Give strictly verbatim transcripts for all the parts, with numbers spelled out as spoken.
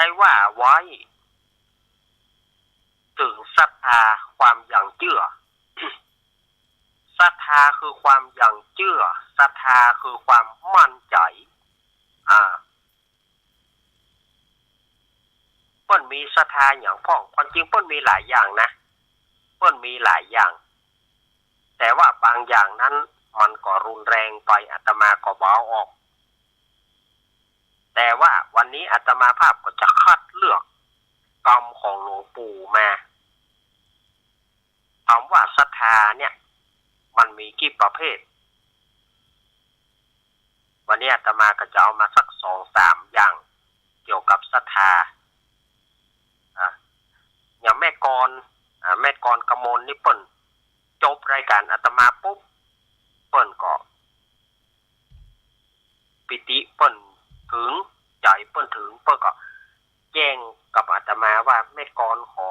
ได้ว่าไว้เถิงศรัทธา ความหยั่งเจื้อ ศรัทธาคือความหยั่งเจื้อ ศรัทธาคือความมั่นใจ๋ อ่า เปิ้นมีศรัทธาหยังพ่อง ความจริงเปิ้นมีหลายอย่างนะ เปิ้นมีหลายอย่าง แต่ว่าบางอย่างนั้นมันก็รุนแรงไป อาตมาก็บ่เอาออก แต่ว่าวันนี้อาตมาภาพก็จะคัดเลือกกำของหลวงปู่มา คำว่าศรัทธาเนี่ย มันมีกี่ประเภท วันนี้อาตมาก็จะเอามาสักสองสามอย่างเกี่ยวกับศรัทธา อ่ะ อย่างแม่กร อ่ะ แม่กรกมลนี่เปิ้นจบรายการอาตมาปุ๊บ เปิ้นก็ ปีติเปิ้นเถิง ใจ๋เปิ้นเถิง เปิ้นก็แจ้งกับอาตมาว่า แม่กรขอ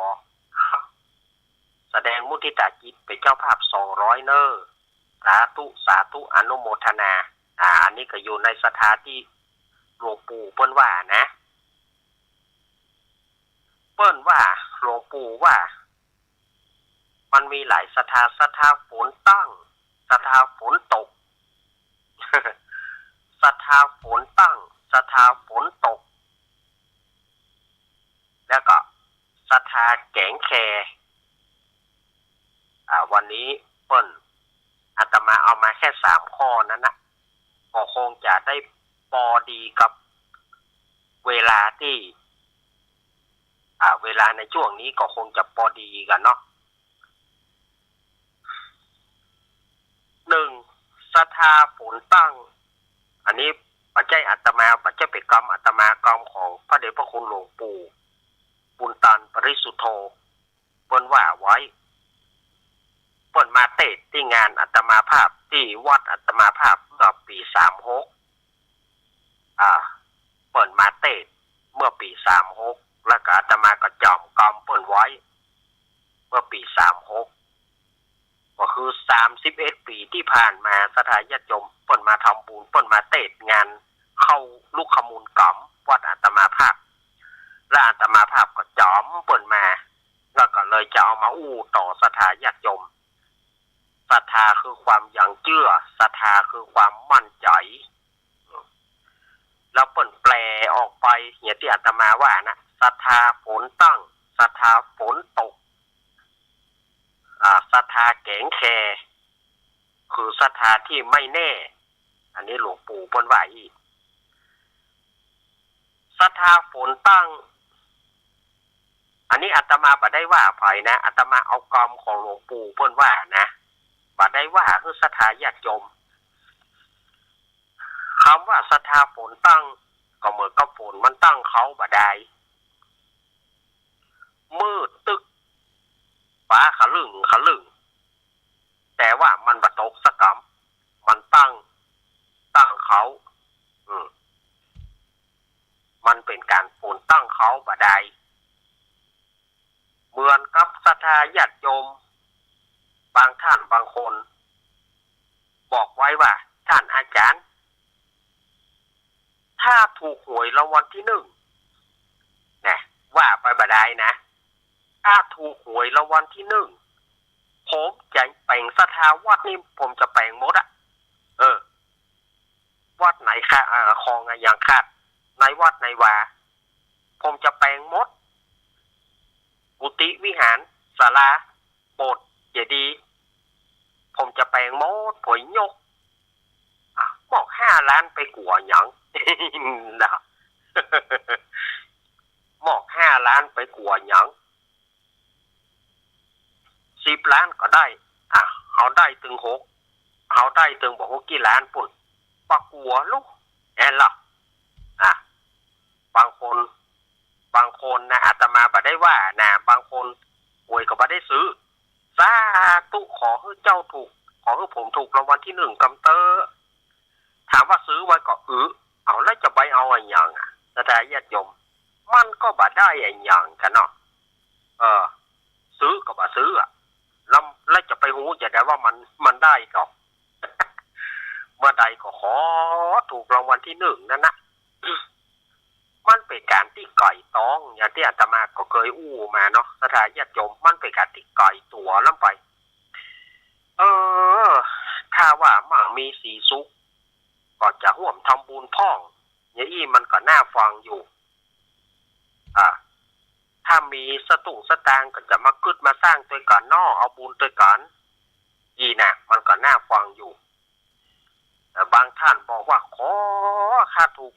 แสดงมุทิตาจิตเป๋นเจ้าภาพสองร้อยเน้อ สาธุ สาธุ อนุโมทนา อ่า อันนี้ก็อยู่ในศรัทธาตี้หลวงปู่เปิ้นว่านะ เปิ้นว่า หลวงปู่ว่า มันมีหลายศรัทธา ศรัทธาฝนตั้ง ศรัทธาฝนตก ศรัทธาฝนตั้ง ศรัทธาฝนตก แล้วก็ศรัทธาแก๋งแค อ่า วันนี้เปิ้น อาตมาเอามาแค่สามข้อนั้นนะ ก็คงจะได้ปอดีกับเวลาตี้ อ่า เวลาในช่วงนี้ก็คงจะปอดีกั๋นเนาะ หนึ่ง ศรัทธาฝนตั้ง อันนี้บ่ใจ้อาตมา บ่ใจ้เป๋นกำอาตมา กำของพระเดชพระคุณหลวงปู่บุญตัน ปริสุทโธ เปิ้นว่าไว้ เปิ้นมาเตศน์ตี้งานอาตมาภาพ ตี้วัดอาตมาภาพเมื่อปี๋สามหก อ่า เปิ้นมาเตศน์เมื่อปี๋สามหก แล้วก็อาตมาก็จ๋ำกำเปิ้นไว้ เมื่อปี๋สามหก ก็คือสามสิบเอ็ดปี๋ตี้ผ่านมา ศรัทธาญาติโยมเปิ้นมาทำบุญ เปิ้นมาเตศน์งานเข้าลุกขมูลก๋ำวัดอาตมาภาพ และอาตมาภาพก็จ๋ำเปิ้นมา แล้วก็เลยจะเอามาอู้ต่อศรัทธาญาติโยม ศรัทธาคือความหยั่งเจื้อ ศรัทธาคือความมั่นใจ๋ แล้วเปิ้นแปลออกไปอย่างตี้อาตมาว่านะ ศรัทธาฝนตั้ง ศรัทธาฝนตก อ่า ศรัทธาแก๋งแค คือศรัทธาตี้ไม่แน่ อันนี้หลวงปู่เปิ้นว่าอี้ ศรัทธาฝนตั้ง อันนี้อาตมาบ่ได้ว่าใผนะ อาตมาเอากำของหลวงปู่เปิ้นว่านะ บ่ได้ว่าหื้อศรัทธาญาติโยม กำว่าศรัทธาฝนตั้ง ก็เหมือนกับฝนมันตั้งเค้าบ่ดาย มืดตึ๊ก ฟ้าคะลึ้งคะลึ้ง แต่ว่ามันบ่ตกสักกำ มันตั้ง ตั้งเค้า อืม มันเป๋นก๋านฝนตั้งเค้าบ่ดาย เหมือนกับศรัทธาญาติโยมบางท่านบางคนบอกไว้ว่า ท่านอาจ๋ารย์ ถ้าถูกหวยรางวัลตี้นึ่ง นะ ว่าไปบ่ดายนะ ถ้าถูกหวยรางวัลตี้นึ่ง ผมจะแป๋งศรัทธาวัดนี้ ผมจะแป๋งหมดอะ เออ วัดไหนคะ เอ่อ ของอะหยังขาด ในวัดในวา ผมจะแป๋งหมด กุฏิวิหาร ศาลา โบสถ์ เจดีย์ ผมจะแป๋งหมด ผมยก อ่ะ มอบห้าล้านไปกั๋วหยัง นะ มอบห้าล้านไปกั๋วหยัง สิบล้านก็ได้ อ่ะ เฮาได้ตึงหก เฮาได้ตึงบ่ฮู้กี่ล้านปู้น บ่กั๋วลูก แม่นละ อ่ะ บางคน บางคนนะ อาตมาบ่ได้ว่านะ บางคนหวยก็บ่ได้ซื้อ สาธุ ขอหื้อเจ้าถูก ขอหื้อผมถูกรางวัลตี้นึ่งกำเต๊อะ ถามว่าซื้อไว้ก็ อือ เอา แล้วจะไปเอาอะหยังอะ ศรัทธาญาติโยม มันก็บ่ได้อะหยังกั๋นเนาะ เออ ซื้อก็บ่ซื้ออะ แล้ว แล้วจะไปฮู้จะได้ว่ามัน มันได้ก็ เมื่อใดก็ขอถูกรางวัลตี้นึ่งนั้นนะ มันเป๋นก๋านตี้ไก่ตอ ตี้อาตมาก็เกยอู้มาเนาะ ศรัทธาญาติโยม มันเป๋นก๋านตี้ไก๋ตั๋วล้ำไป เออ ถ้าว่ามั่งมีสีสุข ก็จะฮ่วมทำบุญพ่อง อย่างอี้มันก็น่าฟังอยู่ อ่า ถ้ามีสตุ้งสตางค์ก็จะมากึ๊ดมาสร้างตวยกั๋นเนาะ เอาบุญตวยกั๋น อี้นะ มันก็น่าฟังอยู่ แต่บางท่านบอกว่า ขอข้าถูก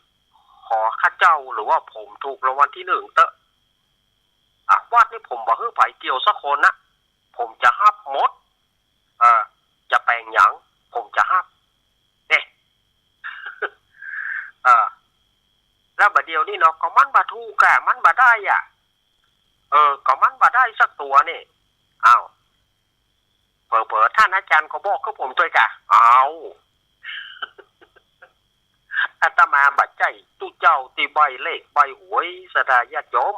ขอข้าเจ้าหรือว่าผมถูกรางวัลที่หนึ่งเต๊อะ อ่ะ วัดนี้ผมบ่หื้อใผเกี่ยวสักคนนะ ผมจะฮับหมด เออ จะแป๋งหยัง ผมจะฮับ เนี่ย เออ แล้วบ่าเดี่ยวนี้เนาะ ก็มันบ่ถูกอะ มันบ่ได้อะ เออ ก็มันบ่ได้สักตั๋วนี่ อ้าว เผลอๆ ท่านอาจารย์ก็บอกกับผมตวยก่ะ อ้าว อาตมาบ่ใจ้ตุ๊เจ้าตี้ใบ้เลขใบ้หวย ศรัทธาญาติโยม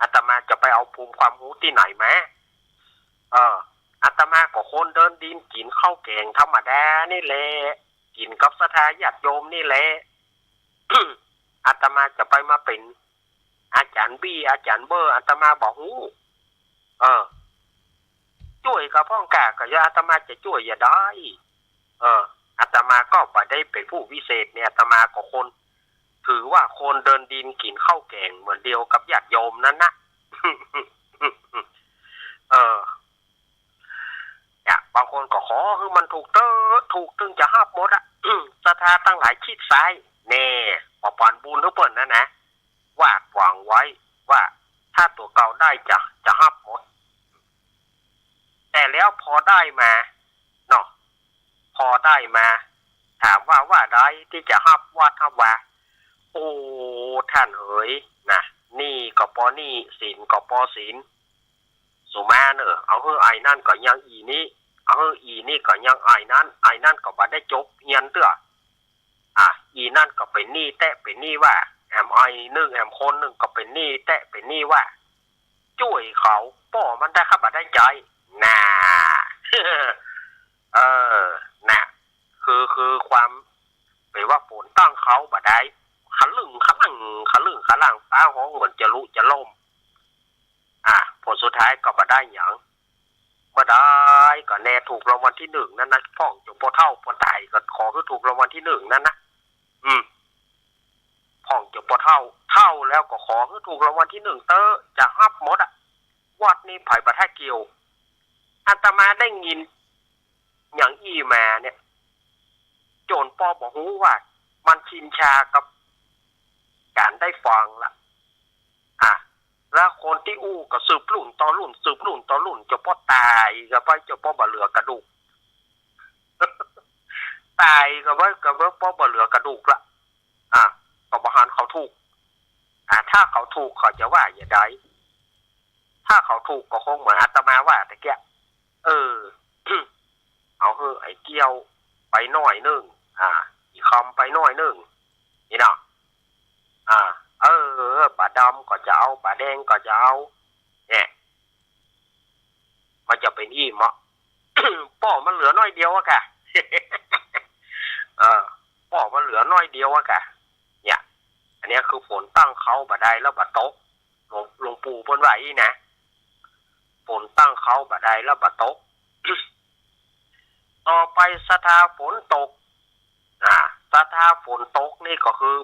อาตมาจะไปเอาภูมิความฮู้ตี้ไหนมา เออ อาตมาก็คนเดินดินกิ๋นข้าวแก๋งธรรมดานี่แหละ กิ๋นกับศรัทธาญาติโยมนี่แหละ อาตมาจะไปมาเป๋นอาจ๋ารย์บี้ อาจ๋ารย์เบ้อ อาตมาบ่ฮู้ เออ จ้วยกาพ่องก่า ก็อย่า อาตมาจะจ้วยอย่าได้ เออ อาตมาก็บ่ได้เป๋นผู้วิเศษเนี่ย อาตมาก็คน ถือว่าคนเดินดินกิ๋นข้าวแก๋งเหมือนเดียวกับญาติโยมนั้นนะ เออ เนี่ย บางคนก็ขอหื้อมันถูกเต๊อะ ถูกตึงจะฮับหมดอะ ศรัทธาตังหลายชิดซ้าย แน่ บ่ปานบุญหื้อเปิ้นนั้นนะ วาดหวังไว้ว่า ถ้าตั๋วเก่าได้จะ จะฮับหมด แต่แล้วพอได้มาเนาะ พอได้มา ถามว่าว่าใดตี้จะฮับวัดฮับวา โอ้ ท่านเหยนะ หนี้ก็ปอหนี้ สินก็ปอสิน สุมาเน่อ เอาหื้อไอ้นั้นก็ยังอี้นี้ เอาหื้ออี้นี้ก็ยังไอ้นั้น ไอ้นั้นก็บ่ได้จบเฮียนเตื้อ อ่ะ อี้นั้นก็เป๋นหนี้แต๊เป๋นหนี้ว่า แหมไอ้นึ่ง แหมคนนึ่งก็เป๋นหนี้แต๊เป๋นหนี้ว่า จ้วยเขา ป้อมันได้ครับ บ่ได้ใจ๊ น่า เออ น่ะ คือ คือความ เป๋นว่าฝนตั้งเขาบ่ได้ คะลึ่งคะลั่ง คะลึ่งคะลั่ง ฟ้าฮ้องเหมือนจะลุจะล่ม อ่ะ ผลสุดท้ายก็บ่ได้หยัง บ่ได้ก็แน่ ถูกรางวัลที่หนึ่งนั้นนะ พ่องจ๋นป้อเฒ่าป้อต๋ายก็ขอหื้อถูกรางวัลที่หนึ่งนั้นนะ อืม พ่องจ๋นป้อเฒ่า เฒ่าแล้วก็ขอหื้อถูกรางวัลที่หนึ่งเต๊อะ จะฮับหมดอะ วัดนี้ใผบ่ได้เกี่ยว อาตมาได้ยินอย่างอี้มาเนี่ย จ๋นป้อบ่ฮู้ว่ามันชินชากับก๋านได้ฟังละ อ่ะ แล้วคนตี้อู้ก็สืบรุ่นต่อรุ่น สืบรุ่นต่อรุ่น จ๋นป้อต๋ายก็ไป จ๋นป้อบ่เหลือกระดูก ต๋ายก็ไป ก็ไป ป้อบ่เหลือกระดูกละ อ่ะ ก็บ่หันเขาถูก อ่ะ ถ้าเขาถูกเขาจะว่าอย่างใด ถ้าเขาถูกก็คงเหมือนอาตมาว่าตะเกียะ เออ เอาหื้อไอ้เกี้ยวไปหน้อยนึ่ง อ่า อีคำไปหน้อยนึ่ง นี่เนาะ อ่า เออ บ่าดำก็จะเอา บ่าแดงก็จะเอา เนี่ย มันจะเป๋นอี้เมาะ ป้อมันเหลือหน้อยเดียวอะก่ะ เออ ป้อมันเหลือหน้อยเดียวอะก่ะ เนี่ย อันเนี้ยคือฝนตั้งเขาบ่ได้แล้วบ่ตก หลวง หลวงปู่เปิ้นว่าอี้นะ ฝนตั้งเขาบ่ได้แล้วบ่ตก ต่อไปศรัทธาฝนตก อ่า ศรัทธาฝนตกนี่ก็คือ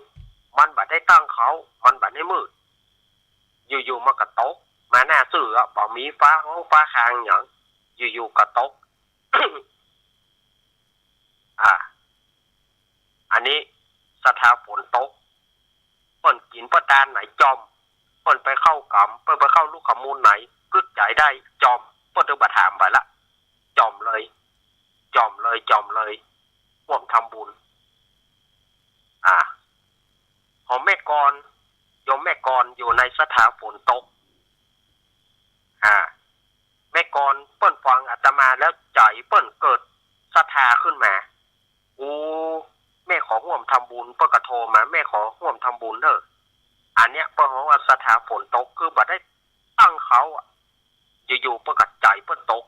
มันบ่ได้ตั้งเขา มันบ่ได้มืด อยู่ๆ มันก็ตก มาหน้าซื่ออะ บ่มีฟ้าฮ้องฟ้าคางหยัง อยู่ๆ ก็ตก อ่า อันนี้ศรัทธาฝนตก เปิ้นกิ๋นเปิ้นตานไหนจ่อม เปิ้นไปเข้ากำ เปิ้นไปเข้าลุกขมูลไหน กึ๊ดใจ๋ได้จ่อม เปิ้นถึงบ่ถามไปละ จ่อมเลย จ่อมเลย จ่อมเลย ฮ่วมทำบุญ อ่า ของแม่กร โยมแม่กรอยู่ในศรัทธาฝนตก อ่า แม่กรเปิ้นฟังอาตมาแล้วใจ๋เปิ้นเกิดศรัทธาขึ้นมา โอ้ แม่ขอฮ่วมทำบุญ เปิ้นก็โทรมา แม่ขอฮ่วมทำบุญเน่อ อันเนี้ยเปิ้นฮ้องว่าศรัทธาฝนตก คือบ่ได้ตั้งเขาอะ อยู่ๆ เปิ้นก็ใจ๋เปิ้นตก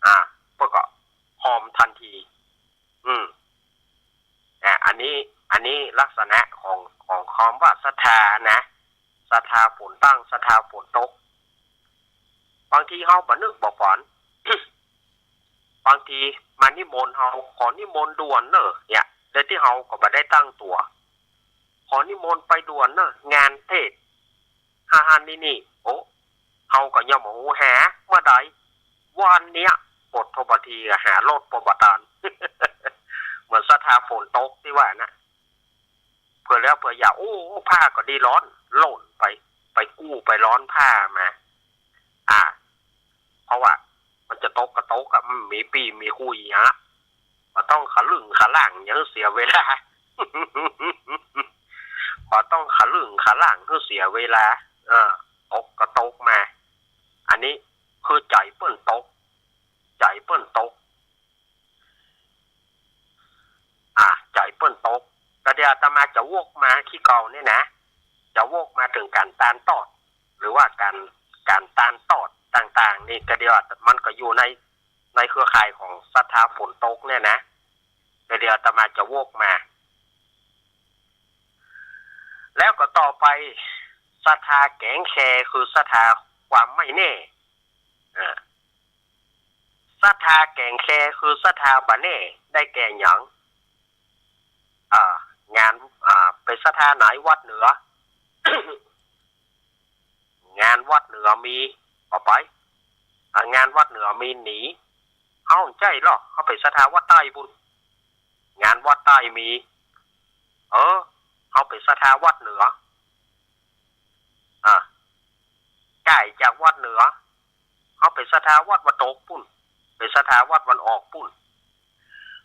อ่า เปิ้นก็ฮ่วมทันที อืม อ่ะ อันนี้ อันนี้ลักษณะของ ของคำว่าศรัทธานะ ศรัท ทาฝนตั้ง ศรัทธาฝนตก บางทีเฮาบ่นึกบ่ฝัน บางทีมานิมนต์เฮา ขอนิมนต์ด่วนเน่อ เนี่ย โดยตี้เฮาก็บ่ได้ตั้งตั๋ว ขอนิมนต์ไปด่วนเน่อ งานเทศน์ หั้นๆ นี่ๆ โอ้ เฮาก็ยังบ่ฮู้หาเมื่อใด วันเนี้ย โผดโทบางทีก็หารถบ่ บ่ตัน เหมือนศรัทธาฝนตกตี้ว่านะ เผื่อแล้วเผื่ออย่า โอ้ ผ้าก็ดีร้อน หล่นไป ไปกู้ไปร้อนผ้ามา อ่า เพราะว่ามันจะตกก็ตกอะ มันมีปี้มีคุยอะ บ่ต้องขะลึ่งขะล่างหยังหื้อเสียเวลา บ่ต้องขะลึ่งขะล่างหื้อเสียเวลา เออ ตกก็ตกมา อันนี้คือใจ๋เปิ้นตก ใจ๋เปิ้นตก อ่า ใจ๋เปิ้นตก ก็เดี๋ยวอาตมาจะวกมาตี้เก่าเนี่ยนะ จะวกมาเถิงก๋านตานตอด หรือว่าก๋าน ก๋านตานตอดต่างๆ นี่ ก็เดี๋ยวมันก็อยู่ใน ในเครือข่ายของศรัทธาฝนตกเนี่ยนะ ก็เดี๋ยวอาตมาจะวกมา แล้วก็ต่อไป ศรัทธาแก๋งแค คือศรัทธาความไม่แน่ อ่า ศรัทธาแก๋งแค คือศรัทธาบ่แน่ ได้แก่หยัง อ่า งาน อ่า ไปศรัทธาไหนวัดเหนือ งานวัดเหนือมี ก็ไป อ่า งานวัดเหนือมีหนี เฮาใจ้ลอ เฮาไปศรัทธาวัดใต้ปุ้น งานวัดใต้มี เออ เฮาไปศรัทธาวัดเหนือ อ่า ก๋ายจากวัดเหนือ เฮาไปศรัทธาวัดตะวันตกปุ้น ไปศรัทธาวัดตะวันออกปุ้น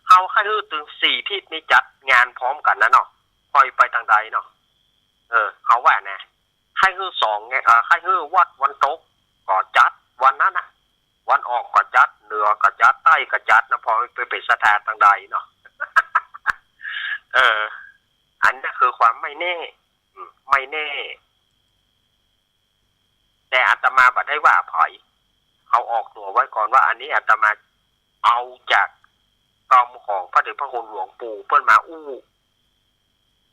เฮาใค่หื้อตึงสี่ทิศนี้จัดงานพร้อมกั๋นนะเนาะ ใค่ไปตางใดเนาะ เออ เฮาว่านะ ใค่หื้อสองไง เออ ใค่หื้อวัดตะวันตกก็จัดวันนั้นนะ ตะวันออกก็จัด เหนือก็จัด ใต้ก็จัดนะ ผ่อไป ไปศรัทธาตางใดเนาะ เออ อันนี้คือความไม่แน่ อืม ไม่แน่ แต่อาตมาบ่ได้ว่าใผ เอาออกตั๋วไว้ก่อนว่า อันนี้อาตมาเอาจากกำของพระเดชพระคุณหลวงปู่เปิ้นมาอู้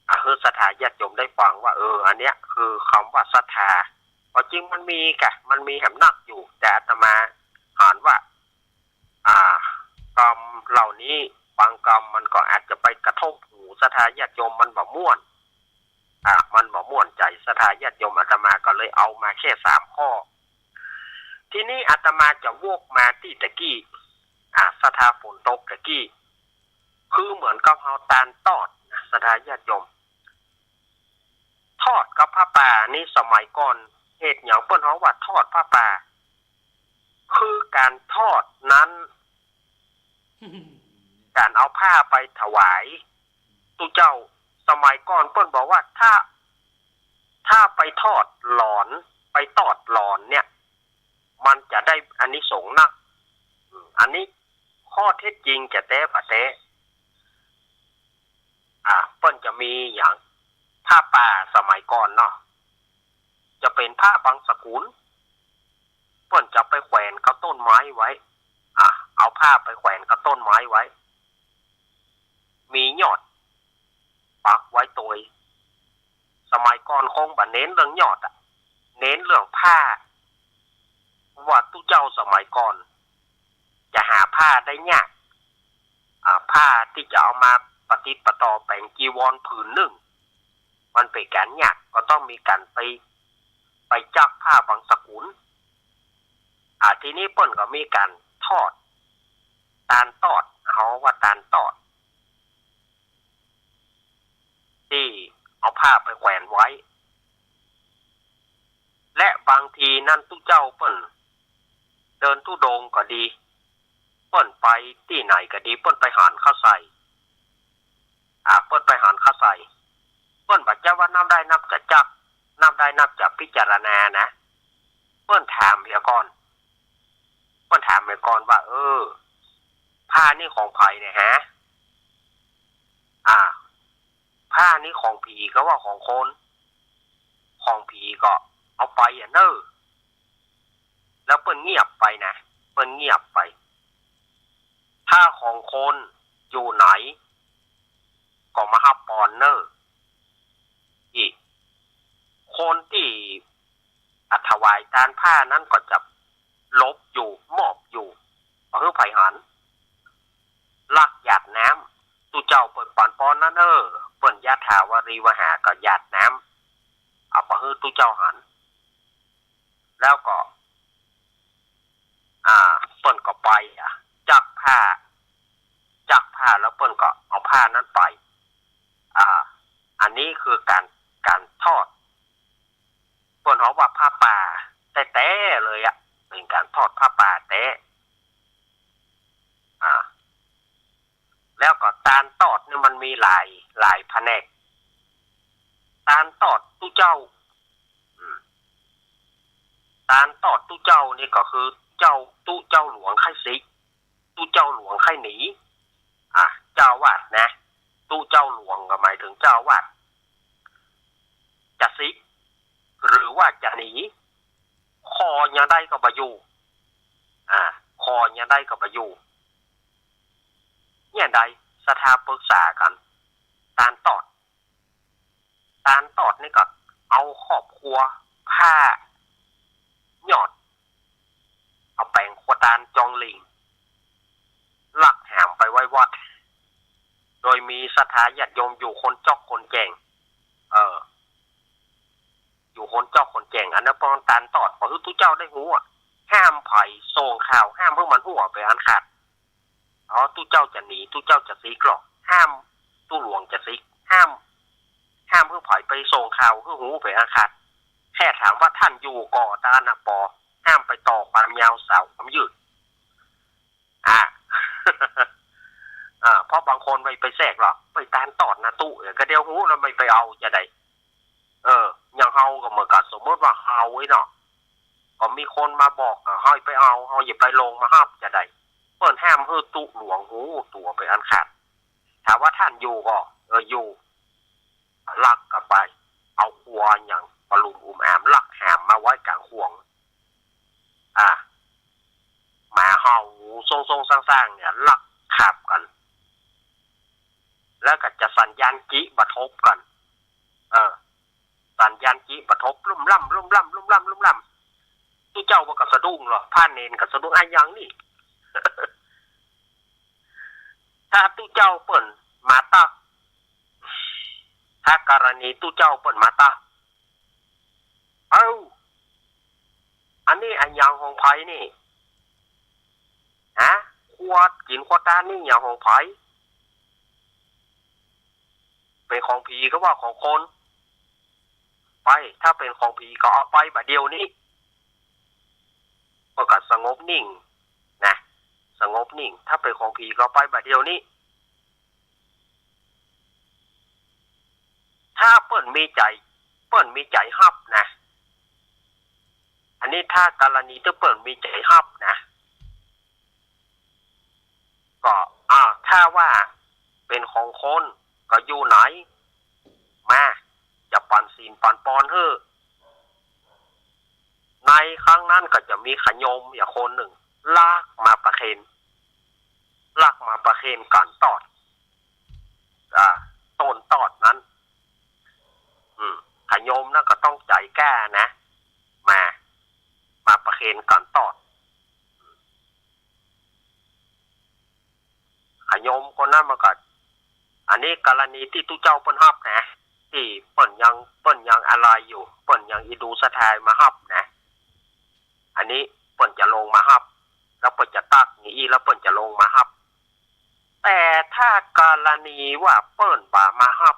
อ่ะ หื้อศรัทธาญาติโยมได้ฟังว่า เออ อันเนี้ยคือคำว่าศรัทธา เพราะจริงมันมีกะ มันมีแหมนักอยู่ แต่อาตมาหันว่า อ่า กำเหล่านี้บางกำมันก็อาจจะไปกระทบหูศรัทธาญาติโยม มันบ่ม่วน อ่า มันบ่ม่วนใจ๋ศรัทธาญาติโยม อาตมาก็เลยเอามาแค่สามข้อ ทีนี้อาตมาจะวกมาตี้ตะกี้ อ่า ศรัทธาฝนตกตะกี้ คือเหมือนกับเฮาตานตอดนะ ศรัทธาญาติโยม ทอดกับผ้าป่านี่ สมัยก่อนเหตุหยังเปิ้นฮ้องว่าทอดผ้าป่า คือก๋านทอดนั้น ก๋านเอาผ้าไปถวายตุ๊เจ้า สมัยก่อนเปิ้นบอกว่าถ้า ถ้าไปทอดหลอน ไปตอดหลอนเนี่ย มันจะได้อานิสงส์นัก อืม อันนี้ข้อเท็จจริงจะแต๊บ่แต๊ อ่า เปิ้นจะมีหยัง ผ้าป่าสมัยก่อนเนาะ จะเป๋นผ้าบางสกุล เปิ้นจะไปแขวนกับต้นไม้ไว้ อ่า เอาผ้าไปแขวนกับต้นไม้ไว้ มียอดปักไว้ตวย สมัยก่อนคงบ่เน้นเรื่องยอดอะ เน้นเรื่องผ้า ว่าตุ๊เจ้าสมัยก่อน จะหาผ้าได้ยาก อ่า ผ้าตี้จะเอามาประติดประต่อแป๋งจีวรผืนนึ่ง มันเป๋นก๋านยาก ก็ต้องมีก๋านไป ไปจักผ้าบางสกุล อ่า ทีนี้เปิ้นก็มีก๋านทอด ตานตอด เฮาว่าตานตอด ตี้เอาผ้าไปแขวนไว้ และบางทีนั้นตุ๊เจ้าเปิ้นเดินธุดงค์ก็ดี เปิ้นไปตี้ไหนก็ดี เปิ้นไปหันเข้าใส่ อ่า เปิ้นไปหันเข้าใส่ เปิ้นบ่ใจ้ว่านับได้นับจะจัก นับได้นับจะพิจารณานะ เปิ้นถามเหียก่อน เปิ้นถามเหียก่อนว่า เออ ผ้านี่ของใผเนี่ยฮะ อ่า ผ้านี่ของผี ก็ว่าของคน ของผีก็เอาไปอะเน่อ แล้วเปิ้นเงียบไปนะ เปิ้นเงียบไป ถ้าของคนอยู่ไหน ก็มาฮับปอนเน่อ อี้ ค คนตี้ อ่ะ ถวายตานผ้านั้นก็จะหลบอยู่ หมอบอยู่ บ่หื้อใผหัน ลักหยาดน้ำ ตุ๊เจ้าเปิ้นปานปอนนั้น เออ เปิ้นยะถาวาริวหา ก็หยาดน้ำ เอาบ่หื้อตุ๊เจ้าหัน แล้วก็ อ่า เปิ้นก็ไป อ่ะ จักผ้า จักผ้าแล้วเปิ้นก็เอาผ้านั้นไป อ่า อันนี้คือก๋าน ก๋านทอด เปิ้นฮ้องว่าผ้าป่าแต๊ๆ เลยอะ เป๋นก๋านทอดผ้าป่าแต๊ อ่า แล้วก็ตานตอดนี่มันมีหลาย หลายแผนก ตานตอดตุ๊เจ้า อืม ตานตอดตุ๊เจ้านี่ก็คือเจ้า ตุ๊เจ้าหลวงใค่สิก ตุ๊เจ้าหลวงใค่หนี อ่ะ เจ้าอาวาสนะ ตุ๊เจ้าหลวงก็หมายเถิงเจ้าอาวาส จะสิก หรือว่าจะหนี คอยังได้ก็บ่อยู่ อ่า คอยังได้ก็บ่อยู่ เนี่ยได้ศรัทธาปรึกษากั๋น ตานตอด ตานตอดนี่ก็เอาครอบครัว ผ้า ยอด เอาแป๋งครัวตานจองหลิ่ง ลักหามไปไว้วัด โดยมีศรัทธาญาติโยมอยู่คนจอกคนแจ้ง เออ อยู่คนจอกคนแจ้ง อันนั้นปอนตานตอด บ่หื้อตุ๊เจ้าได้ฮู้อะ ห้ามใผส่งข่าว ห้ามหื้อมันฮู้ไปอันขาด อ๋อ ตุ๊เจ้าจะหนี ตุ๊เจ้าจะสิกลอ ห้ามตุ๊หลวงจะสิก ห้าม ห้ามหื้อใผไปส่งข่าวหื้อฮู้ไปอันขาด แค่ถามว่าต้านอยู่ก่อ ตานน่ะปอ ห้ามไปต่อความยาวสาวความยืด อ่า อ่า เพราะบางคนไป ไปแทรกลอ ไปตานตอดนะตุ๊ เออ ก็เดี๋ยวฮู้แล้วไม่ไปเอาจะได เออ อย่างเฮาก็เหมือนกั๋น สมมุติว่าเฮาไอ้เนาะ ก็มีคนมาบอก อ่ะ ให้ไปเอา เฮาอย่าไปลงมาฮับจะได เปิ้นห้ามหื้อตุ๊หลวงฮู้ตั๋วไปอันขาด ถามว่าต้านอยู่ก่อ เออ อยู่ ลักกั๋นไป เอาครัวอย่างปะลุมอุมอาม ลักหามมาไว้ก๋างข่วง อ่า หมาเห่า ซงๆ ซ่างๆ เนี่ย ลักขับกั๋น แล้วก็จะสัญญาณจิบ่ทบกั๋น เออ สัญญาณจิบ่ทบ ลุ่มล่ำ ลุ่มล่ำ ลุ่มล่ำ ลุ่มล่ำ ตุ๊เจ้าว่าก็สะดุ้งลอ พระเณรก็สะดุ้ง อะหยังนี่ ถ้าตุ๊เจ้าเปิ้นมาตัก ถ้ากรณีตุ๊เจ้าเปิ้นมาตัก เอ้า อันนี้อะหยังของใผนี่ ฮะ ครัวกิ๋นครัวตานนี่อะหยังของใผ เป๋นของผีก็ว่าของคน ไป ถ้าเป๋นของผีก็เอาไปบ่าเดี่ยวนี้ ก็ ก็สงบนิ่งนะ สงบนิ่ง ถ้าเป๋นของผีก็เอาไปบ่าเดี่ยวนี้ ถ้าเปิ้นมีใจ๋ เปิ้นมีใจ๋ฮับนะ อันนี้ถ้ากรณีตี้เปิ้นมีใจ๋ฮับนะ ก็ อ่า ถ้าว่าเป๋นของคน ก็อยู่ไหน มา จะปั๋นศีลปั๋นปอนหื้อ ในครั้งนั้นก็จะมีขะโยมอยู่คนนึ่ง ลักมาประเคน ลักมาประเคนก๋านตอด อ่า ต้นตอดนั้น อืม ขะโยมนั้นก็ต้องใจ๋กล้านะ มา มาประเคนก๋านตอด ขะโยมคนนั้นมันก็ อันนี้กรณีตี้ตุ๊เจ้าเปิ้นฮับนะ ตี้เปิ้นยัง เปิ้นยังอะไหล่อยู่ เปิ้นยังอิดูสะทายมาฮับนะ อันนี้เปิ้นจะลงมาฮับ แล้วเปิ้นจะตักอย่างอี้ แล้วเปิ้นจะลงมาฮับ แต่ถ้ากรณีว่าเปิ้นบ่ามาฮับ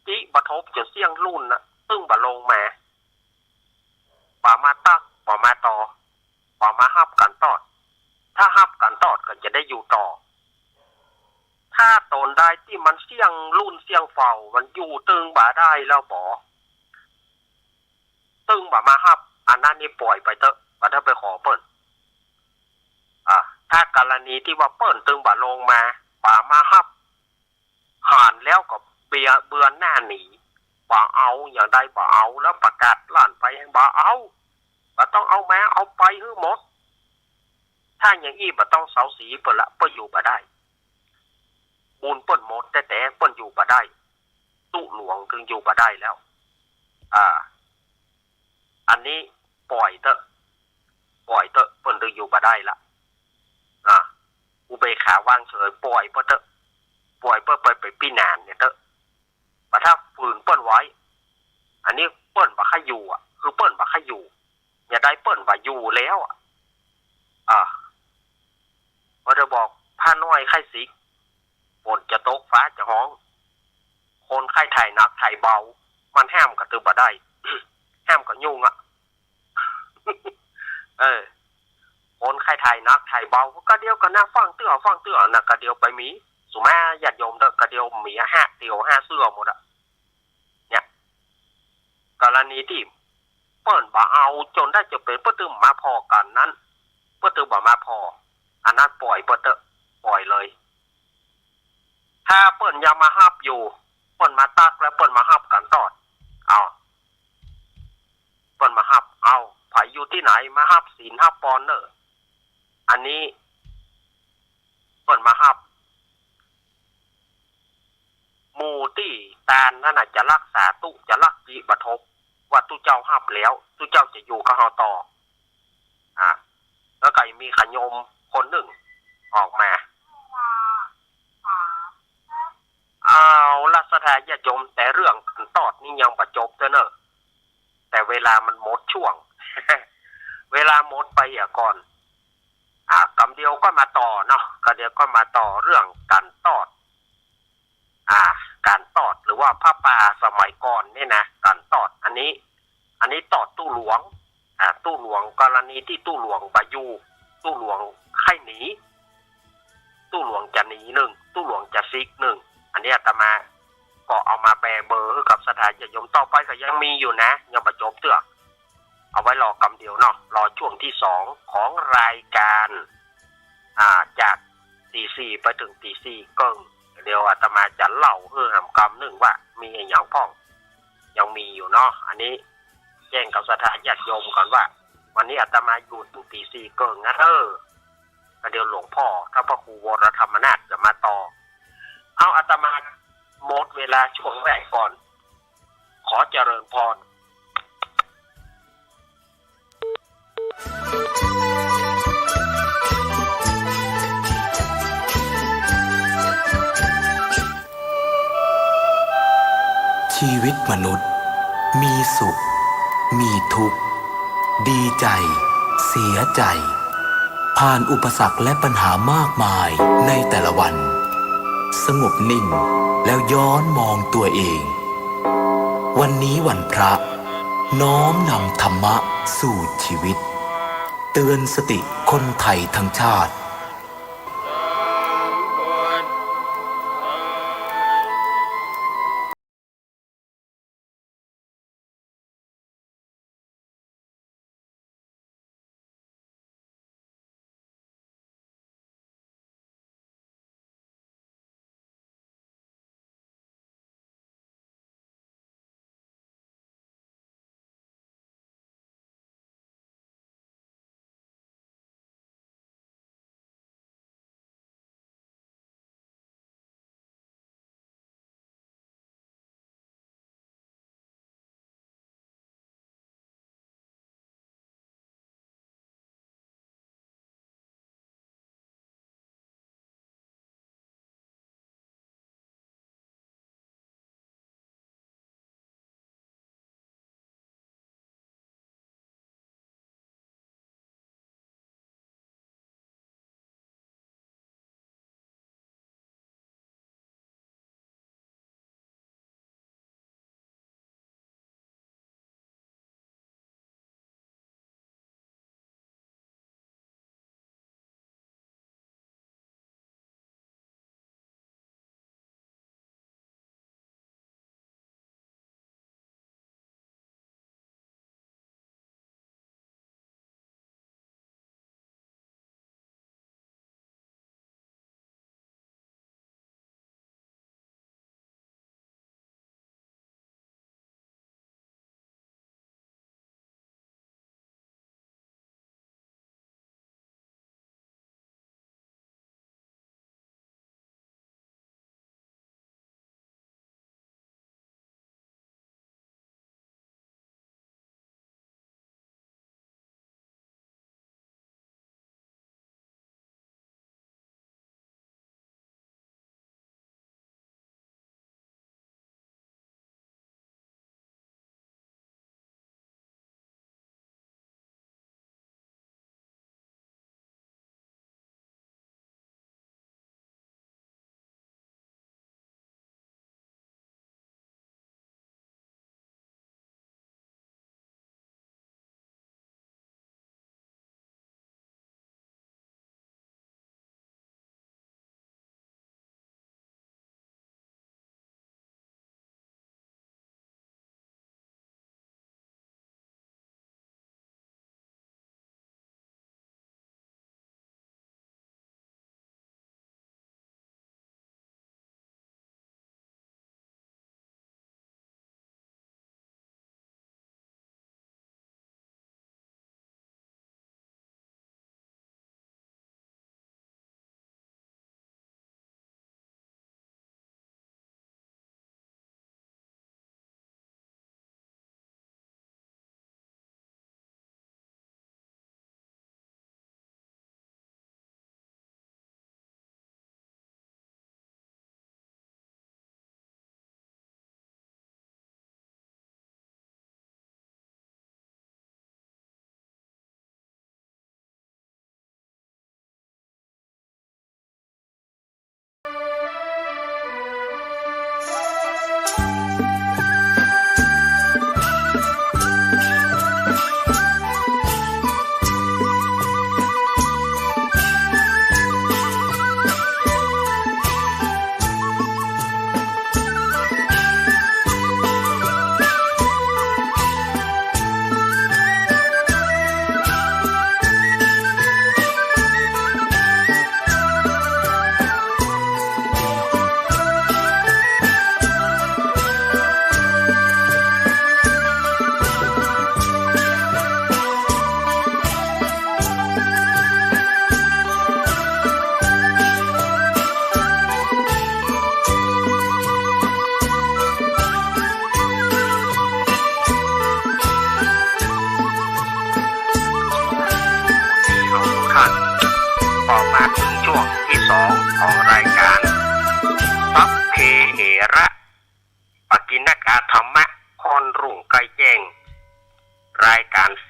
จิบ่ทบจ๋นเสี้ยงลุ่นนะ ตึงบ่าลงมา บ่ามาตัก บ่ามาต่อ บ่ามาฮับก๋านตอด ถ้าฮับก๋านตอดก็จะได้อยู่ต่อ ถ้าต๋นใดตี้มันเสี้ยงลุ่นเสี้ยงเฝ้า มันอยู่ตึงบ่าได้แล้วบ่ ตึงบ่ามาฮับ อันนั้นนี่ป่อยไปเต๊อะ บ่ต้องไปขอเปิ้น อ่า ถ้ากรณีตี้ว่าเปิ้นตึงบ่าลงมา บ่ามาฮับ หันแล้วก็เบีย เบือนหน้าหนี บ่าเอา อย่างใดบ่าเอา แล้วประกาศลั่นไป บ่าเอา บ่าต้องเอามา เอาไปหื้อหมด ถ้าอย่างอี้บ่าต้องเซาสีเปิ้นละ เปิ้นอยู่บ่ได้ บุญเปิ้นหมดแต๊ๆ เปิ้นอยู่บ่ได้ ตุ๊หลวงเถิงอยู่บ่ได้แล้ว อ่า อันนี้ป่อยเต๊อะ ป่อยเต๊อะ เปิ้นตึงอยู่บ่ได้ละ อ่า อุเบกขาวางเฉย ป่อยเปิ้นเต๊อะ ป่อยเปิ้นไป ไปปี้นานเนี่ยเต๊อะ บ่ถ้าฝืนเปิ้นไว้ อันนี้เปิ้นบ่ใค่อยู่อะ คือเปิ้นบ่ใค่อยู่ ยามใดเปิ้นบ่อยู่แล้วอะ อ่า บ่ได้บอก พระน้อยใค่สิก ฝนจะตก ฟ้าจะฮ้อง คนใค่ไถ่หนักไถ่เบา มันห้ามก็ตึงบ่ได้ ห้ามก็ยุ่งอะ เออ คนใค่ไถ่หนักไถ่เบา ก็เดียวกั๋นนะ ฟังเตื้อ ฟังเตื้อนะ ก็เดียวไปมี สุมาญาติโยมเต๊อะ ก็เดียวมีอะ ห้าเตียวห้าเสื้อหมดอะ เนี่ย กรณีตี้เปิ้นบ่เอาจ๋นได้จ๋ำเป๋น เปิ้นตึงมาผ่อกั๋นนั้น เปิ้นตึงบ่มาผ่อ อันนั้นป่อยเปิ้นเต๊อะ ป่อยเลย ถ้าเปิ้นยังมาฮับอยู่ เปิ้นมาตั๊กแล้วเปิ้นมาฮับก๋านตอด เอา เปิ้นมาฮับ เอา ใผอยู่ตี้ไหนมาฮับศีลฮับปอนเน่อ อันนี้ เปิ้นมาฮับ หมู่ตี้ตานนั้นน่ะจะรักษาตุ๊ จะรักจิบ่ทบ ว่าตุ๊เจ้าฮับแล้ว ตุ๊เจ้าจะอยู่กับเฮาต่อ อ่ะ แล้วก็มีขะโยมคนนึ่งออกมา เอาละศรัทธาญาติโยม แต่เรื่องก๋านตอดนี่ยังบ่จบเตื้อเน่อ แต่เวลามันหมดช่วง เวลาหมดไปเหียก่อน อ่ะ กำเดียวก็มาต่อเนาะ กำเดียวก็มาต่อเรื่องก๋านตอด อ่า ก๋านตอดหรือว่าผ้าป่าสมัยก่อนเนี่ยนะ ก๋านตอด อันนี้ อันนี้ตอดตุ๊หลวง อ่า ตุ๊หลวง กรณีตี้ตุ๊หลวงบ่อยู่ ตุ๊หลวงใค่หนี ตุ๊หลวงจะหนีนึ่ง ตุ๊หลวงจะซิกนึ่ง อันนี้อาตมาก็เอามาแปเบอร์หื้อกับศรัทธาญาติโยม ต่อไปก็ยังมีอยู่นะ ยังบ่จบเตื้อ เอาไว้รอกำเดียวเนาะ รอช่วงตี้สองของรายก๋าน อ่า จากตี๋สี่ไปเถิงตี๋สี่เกิ่ง เดี๋ยวอาตมาจะเล่าหื้อแหมกำนึ่งว่ามีอะหยังพ่อง ยังมีอยู่เนาะ อันนี้แจ้งกับศรัทธาญาติโยมก่อนว่า วันนี้อาตมาอยู่เถิงตี๋สี่เกิ่งนะเออ ก็เดี๋ยวหลวงพ่อท่านพระครูวรธรรมนาถจะมาต่อ เอาอาตมาหมดเวลาช่วงแรกก่อน ขอเจริญพร ชีวิตมนุษย์ มีสุข มีทุกข์ ดีใจ เสียใจ ผ่านอุปสรรคและปัญหามากมายในแต่ละวัน สงบนิ่งแล้วย้อนมองตัวเอง วันนี้วันพระ น้อมนำธรรมะสู่ชีวิต เตือนสติคนไทยทั้งชาติ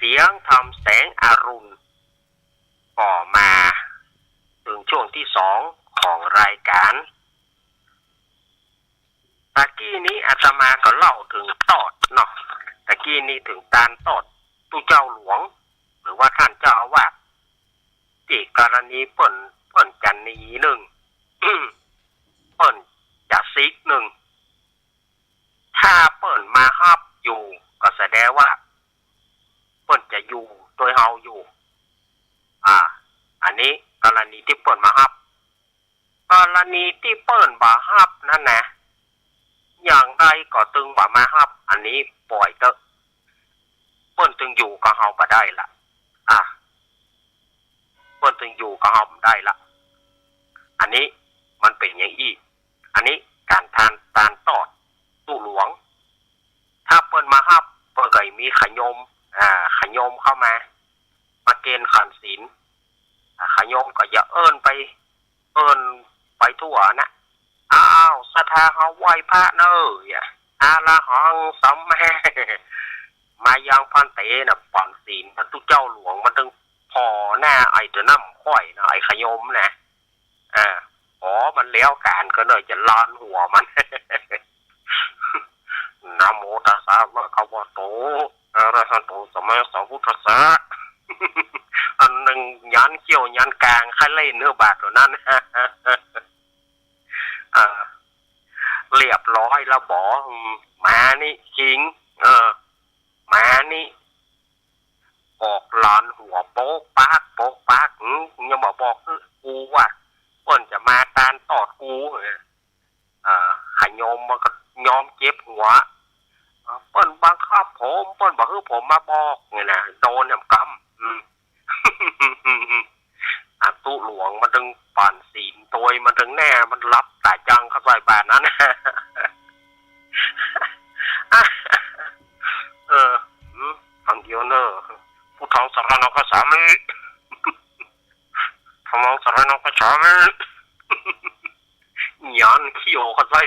สียงธรรมแสงอรุณ ก็มาเถิงช่วงตี้สองของรายก๋าน ตะกี้นี้อาตมาก็เล่าเถิงตอดเนาะ ตะกี้นี้เถิงตานตอดตุ๊เจ้าหลวง หรือว่าต้านเจ้าอาวาส ตี้กรณีเปิ้น เปิ้นจะหนีนึ่ง เปิ้นจะซิกนึ่ง ถ้าเปิ้นมาฮับอยู่ ก็แสดงว่า เปิ้นจะอยู่ตวยเฮาอยู่ อ่า อันนี้กรณีตี้เปิ้นมาฮับ กรณีตี้เปิ้นบ่ฮับนั้นนะ อย่างใดก็ตึงบ่มาฮับ อันนี้ป่อยเต๊อะ เปิ้นตึงอยู่กับเฮาบ่ได้ละ อ่า เปิ้นตึงอยู่กับเฮาบ่ได้ละ อันนี้มันเป๋นอย่างอี้ อันนี้ก๋านตาน ตานตอดตุ๊หลวง ถ้าเปิ้นมาฮับ เปิ้นก็มีขะยม อ่า ขะยมเข้ามา มาเกณฑ์ขันศีล อ่า ขะยมก็จะเอิ้นไป เอิ้นไปทั่วนะ อ้าว ศรัทธาเฮาไหว้พระเน่อ อย่า อะระหังสัมมา มายังภันเตนะ ปั๋นศีล ตุ๊เจ้าหลวงมันตึงผ่อหน้าไอ้เจ้าน้ำข้อยนะ ไอ้ขะยมนะ อ่า อ๋อ มันแล้วก๋านก็เลยจะลานหัวมัน นะโมตัสสะภะคะวะโต อะระหะโต สัมมาสัมพุทธัสสะ อันนึ่งยันเขี้ยวยันกราง ใค่เล่นเน่อบาดเหล่านั้น อ่า เรียบร้อยแล้วบ่ อืม มานี่คิง เออ มานี่ ออกลานหัวโป๊กปาก โป๊กปาก อืม ยังบ่บอกกูว่า เปิ้นจะมาตานตอดกู เออ อ่า ขะยมมันก็ยอมเจ็บหัว อ่า เปิ้นบังคับผม เปิ้นบ่หื้อผมมาบอกนี่นะ โดนแหมกำ อืม อ่ะ ตุ๊หลวงมันตึงปั๋นศีลตวย มันตึงแน่ มันหลับต๋ายจังเข้าใส่บาดนั้น เออ อืม คำเดียวเนอะ พุทธังสรณังคัจฉามิ ธัมมังสรณังคัจฉามิ ยันเขี้ยวเข้าใส่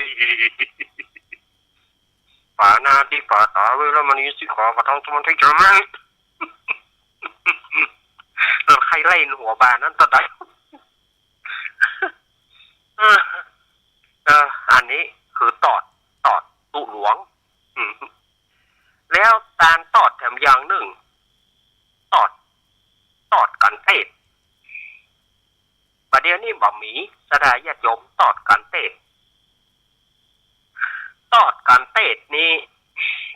ปาณาติปาตาเวระมณีสิกขาปะทังสมาธิยามิ เออ ใค่เล่นหัวบาดนั้นตะใด เออ เออ อันนี้คือตอด ตอดตุ๊หลวง อืม แล้วตานตอดแถมอย่างนึ่ง ตอด ตอดก๋านเตศน์ บ่าเดี่ยวนี้บ่มี ศรัทธาญาติโยม ตอดก๋านเตศน์ ตอดก๋านเตศน์นี้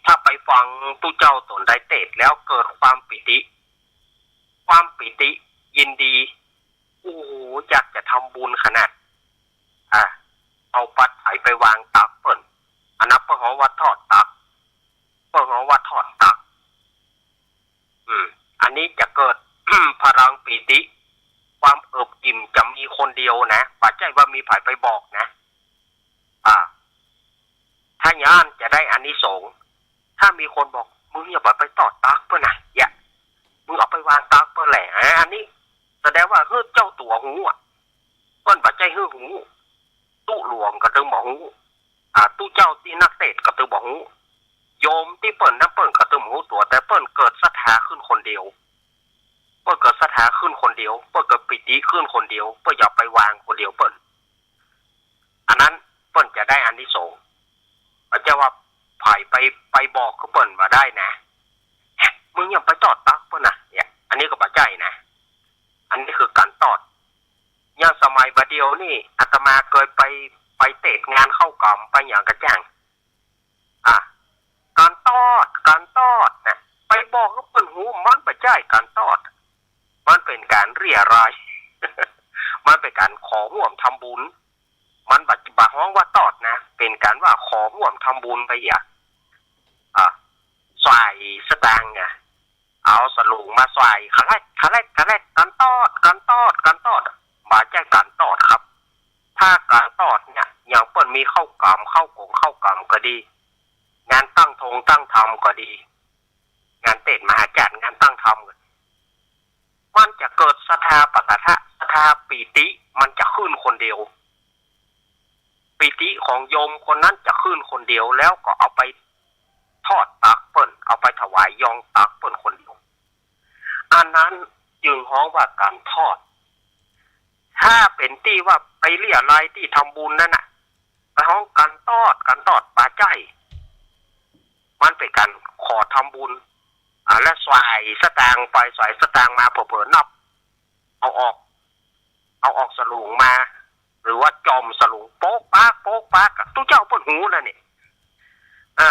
ถ้าไปฟังตุ๊เจ้าต๋นใดเตศน์แล้วเกิดความปีติ ความปีติยินดี โอ้โห อยากจะทำบุญขนาด อ่ะ เอาปัจจัยไปวางตักเปิ้น อันนั้นเปิ้นฮ้องว่าทอดตัก เปิ้นฮ้องว่าทอดตัก อืม อันนี้จะเกิด พลังปีติ ความเอิบอิ่มจะมีคนเดียวนะ บ่ใจ้ว่ามีใผไปบอกนะ อ่า ถ้าอย่างนั้นจะได้อานิสงส์ ถ้ามีคนบอก มึงอย่าไป ไปตอดตักเปิ้นนะ อย่า มึงเอาไปวางตักเปิ้นแหละ อ่า อันนี้แสดงว่าหื้อเจ้าตั๋วฮู้อะ เปิ้นบ่ใจ้หื้อฮู้ ตุ๊หลวงก็ตึงบ่ฮู้ อ่า ตุ๊เจ้าตี้นักเตศน์ก็ตึงบ่ฮู้ โยมตี้เปิ้นนับเปิ้นก็ตึงบ่ฮู้ตั๋ว แต่เปิ้นเกิดศรัทธาขึ้นคนเดียว เปิ้นเกิดศรัทธาขึ้นคนเดียว เปิ้นเกิดปีติขึ้นคนเดียว เปิ้นอยากไปวางคนเดียวเปิ้น อันนั้นเปิ้นจะได้อานิสงส์ บ่ใจ้ว่าใผไป ไปบอกคือเปิ้นบ่ได้นะ มึงอย่าไปตอดตักเปิ้นนะ เนี่ย อันนี้ก็บ่ใจ้นะ อันนี้คือก๋านตอด อย่างสมัยบ่าเดี่ยวนี้ อาตมาเกยไป ไปเตศน์งานเข้ากล่ำ ไปหยังก็จ้าง อ่ะ ก๋านตอด ก๋านตอดนะ ไปบอกหื้อเปิ้นฮู้ มันบ่ใจ้ก๋านตอด มันเป๋นก๋านเรียราย มันเป๋นก๋านขอฮ่วมทำบุญ มันบ่ บ่ฮ้องว่าตอดนะ เป๋นก๋านว่าขอฮ่วมทำบุญไปเหีย อ่ะ ใส่สตางค์ไง เอาสลุงมาใส่ คาแรก คาแรก คาแรก ก๋านตอด ก๋านตอด ก๋านตอด บ่ใจ้ก๋านตอดครับ ถ้าก๋านตอดเนี่ย อย่างเปิ้นมีเข้ากล่ำ เข้ากงเข้ากล่ำก็ดี งานตั้งทงตั้งธรรมก็ดี งานเตศน์มหาจักร งานตั้งธรรมก็ดี มันจะเกิดศรัทธาปะสาทะ ศรัทธาปีติ มันจะขึ้นคนเดียว ปีติของโยมคนนั้นจะขึ้นคนเดียว แล้วก็เอาไปทอดตักเปิ้น เอาไปถวายยองตักเปิ้นคนเดียว ฮ้องว่าก๋านทอด ถ้าเป๋นตี้ว่าไปเลี้ยะไล่ตี้ทำบุญนั้นน่ะ ไปฮ้องก๋านตอด ก๋านตอดป๋าใจ๊ มันเป๋นก๋านขอทำบุญ อ่า แล้วใส่สตางค์ไป ใส่สตางค์มา เผลอๆ นับ เอาออก เอาออกสลุงมา หรือว่าจ่อมสลุง โป๊กป๊าก โป๊กป๊าก ตุ๊เจ้าเปิ้นฮู้แล้วเนี่ย อ่า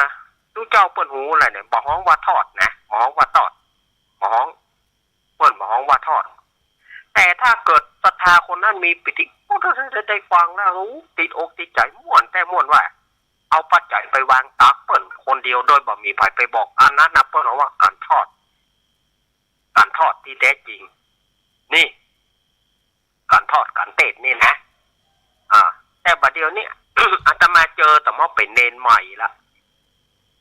ตุ๊เจ้าเปิ้นฮู้แล้วเนี่ย บ่ฮ้องว่าทอดนะ บ่ฮ้องว่าตอด บ่ฮ้อง เปิ้นบ่ฮ้องว่าทอด แต่ถ้าเกิดศรัทธาคนนั้นมีปีติ โอ้ ได้ ได้ ได้ฟังแล้ว โอ้ ติดอกติดใจ๋ ม่วนแต๊ม่วนว่า เอาปัจจัยไปวางตักเปิ้นคนเดียวโดยบ่มีใผไปบอก อันนั้นน่ะเปิ้นฮ้องว่าก๋านทอด ก๋านทอดตี้แต๊จริง นี่ ก๋านทอดก๋านเตศน์นี่นะ อ่า แต่บ่าเดี่ยวนี้ อาตมาเจอแต่ว่าเป๋นเณรใหม่ละ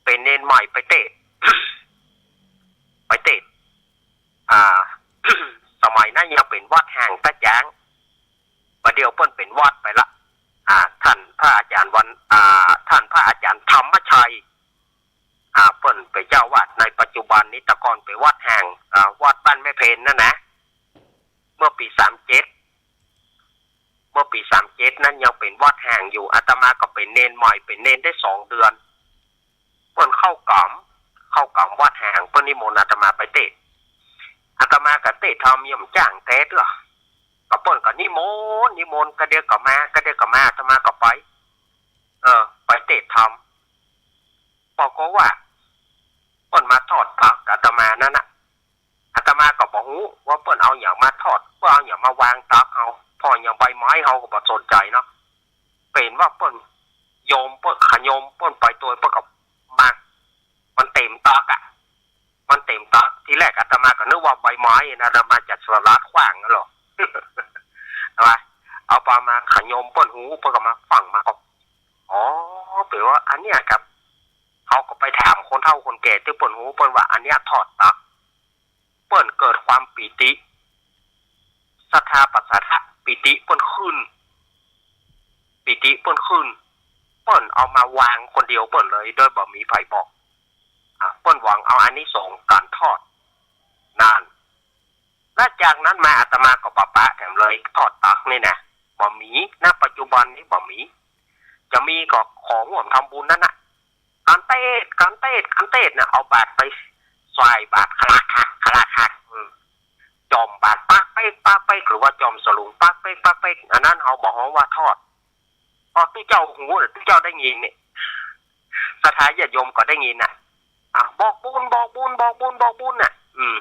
เป๋นเณรใหม่ไปเตศน์ ไปเตศน์ อ่า สมัยนั้นยังเป๋นวัดแห่งตะจาง บ่าเดี่ยวเปิ้นเป๋นวัดไปละ อ่า ต้านพระอาจ๋ารย์วัน อ่า ต้านพระอาจ๋ารย์ธรรมชัย อ่า เปิ้นเป๋นเจ้าอาวาสในปัจจุบันนี้ แต่ก่อนเป๋นวัดแห่ง อ่า วัดบ้านแม่เพนนั่นนะ เมื่อปี๋สามเจ็ด เมื่อปี๋สามเจ็ดนั้นยังเป๋นวัดแห่งอยู่ อาตมาก็เป๋นเณรใหม่ เป๋นเณรได้สองเดือน เปิ้นเข้ากรรม เข้ากรรมวัดแห่ง เปิ้นนิมนต์อาตมาไปเตศน์ อาตมาก็เตศน์ธรรม ย่อมจ้างแต๊เตื้อ ก็เปิ้นก็นิมนต์ นิมนต์ กะเดียวก็มา กะเดียวก็มา อาตมาก็ไป เออ ไปเตศน์ธรรม ปรากฏว่า เปิ้นมาทอดตักอาตมานั้นน่ะ อาตมาก็บ่ฮู้ว่าเปิ้นเอาหยังมาทอด เปิ้นเอาหยังมาวางตักเฮา เพราะหยังใบไม้เฮาก็บ่สนใจ๋เนาะ เป๋นว่าเปิ้นยม เปิ้นขยม เปิ้นไปตวย เปิ้นก็มา มันเต๋มตักอะ มันเต๋มตัก ทีแรกอาตมาก็นึกว่าใบไม้นะ อาตมาจะสลัดขว้างนั่นหรอ เอาไป เอาปามาขยมเปิ้นฮู้ เปิ้นก็มาฟั่งมาก็ อ๋อ เป๋นว่าอันเนี้ยครับ เฮาก็ไปถามคนเฒ่าคนแก่ตี้เปิ้นฮู้ เปิ้นว่าอันเนี้ยทอดตัก เปิ้นเกิดความปีติ ศรัทธาปัสสะทะ ปีติเปิ้นขึ้น ปีติเปิ้นขึ้น เปิ้นเอามาวางคนเดียวเปิ้นเลย โดยบ่มีใผบอก อ่ะ เปิ้นหวังเอาอานิสงส์ก๋านทอด นั่น และจากนั้นมาอาตมาก็บ่ปะแถมเลย ทอดตักนี่นะ บ่มี ณ ปัจจุบันนี้บ่มี จะมีก็ขอฮ่วมทำบุญนั้นน่ะ ก๋านเตศน์ ก๋านเตศน์ ก๋านเตศน์น่ะ เอาบาตรไปใส่บาตรคละคัก คละคัก อืม จ่อมบาตรป๊ากเป๊ก ป๊ากเป๊ก หรือว่าจ่อมสลุงป๊ากเป๊ก ป๊ากเป๊ก อันนั้นเฮาบ่ฮ้องว่าทอด เพราะตุ๊เจ้าฮู้น่ะ ตุ๊เจ้าได้ยินเนี่ย ศรัทธาญาติโยมก็ได้ยินน่ะ อ่ะ บอกบุญ บอกบุญ บอกบุญ บอกบุญน่ะ อืม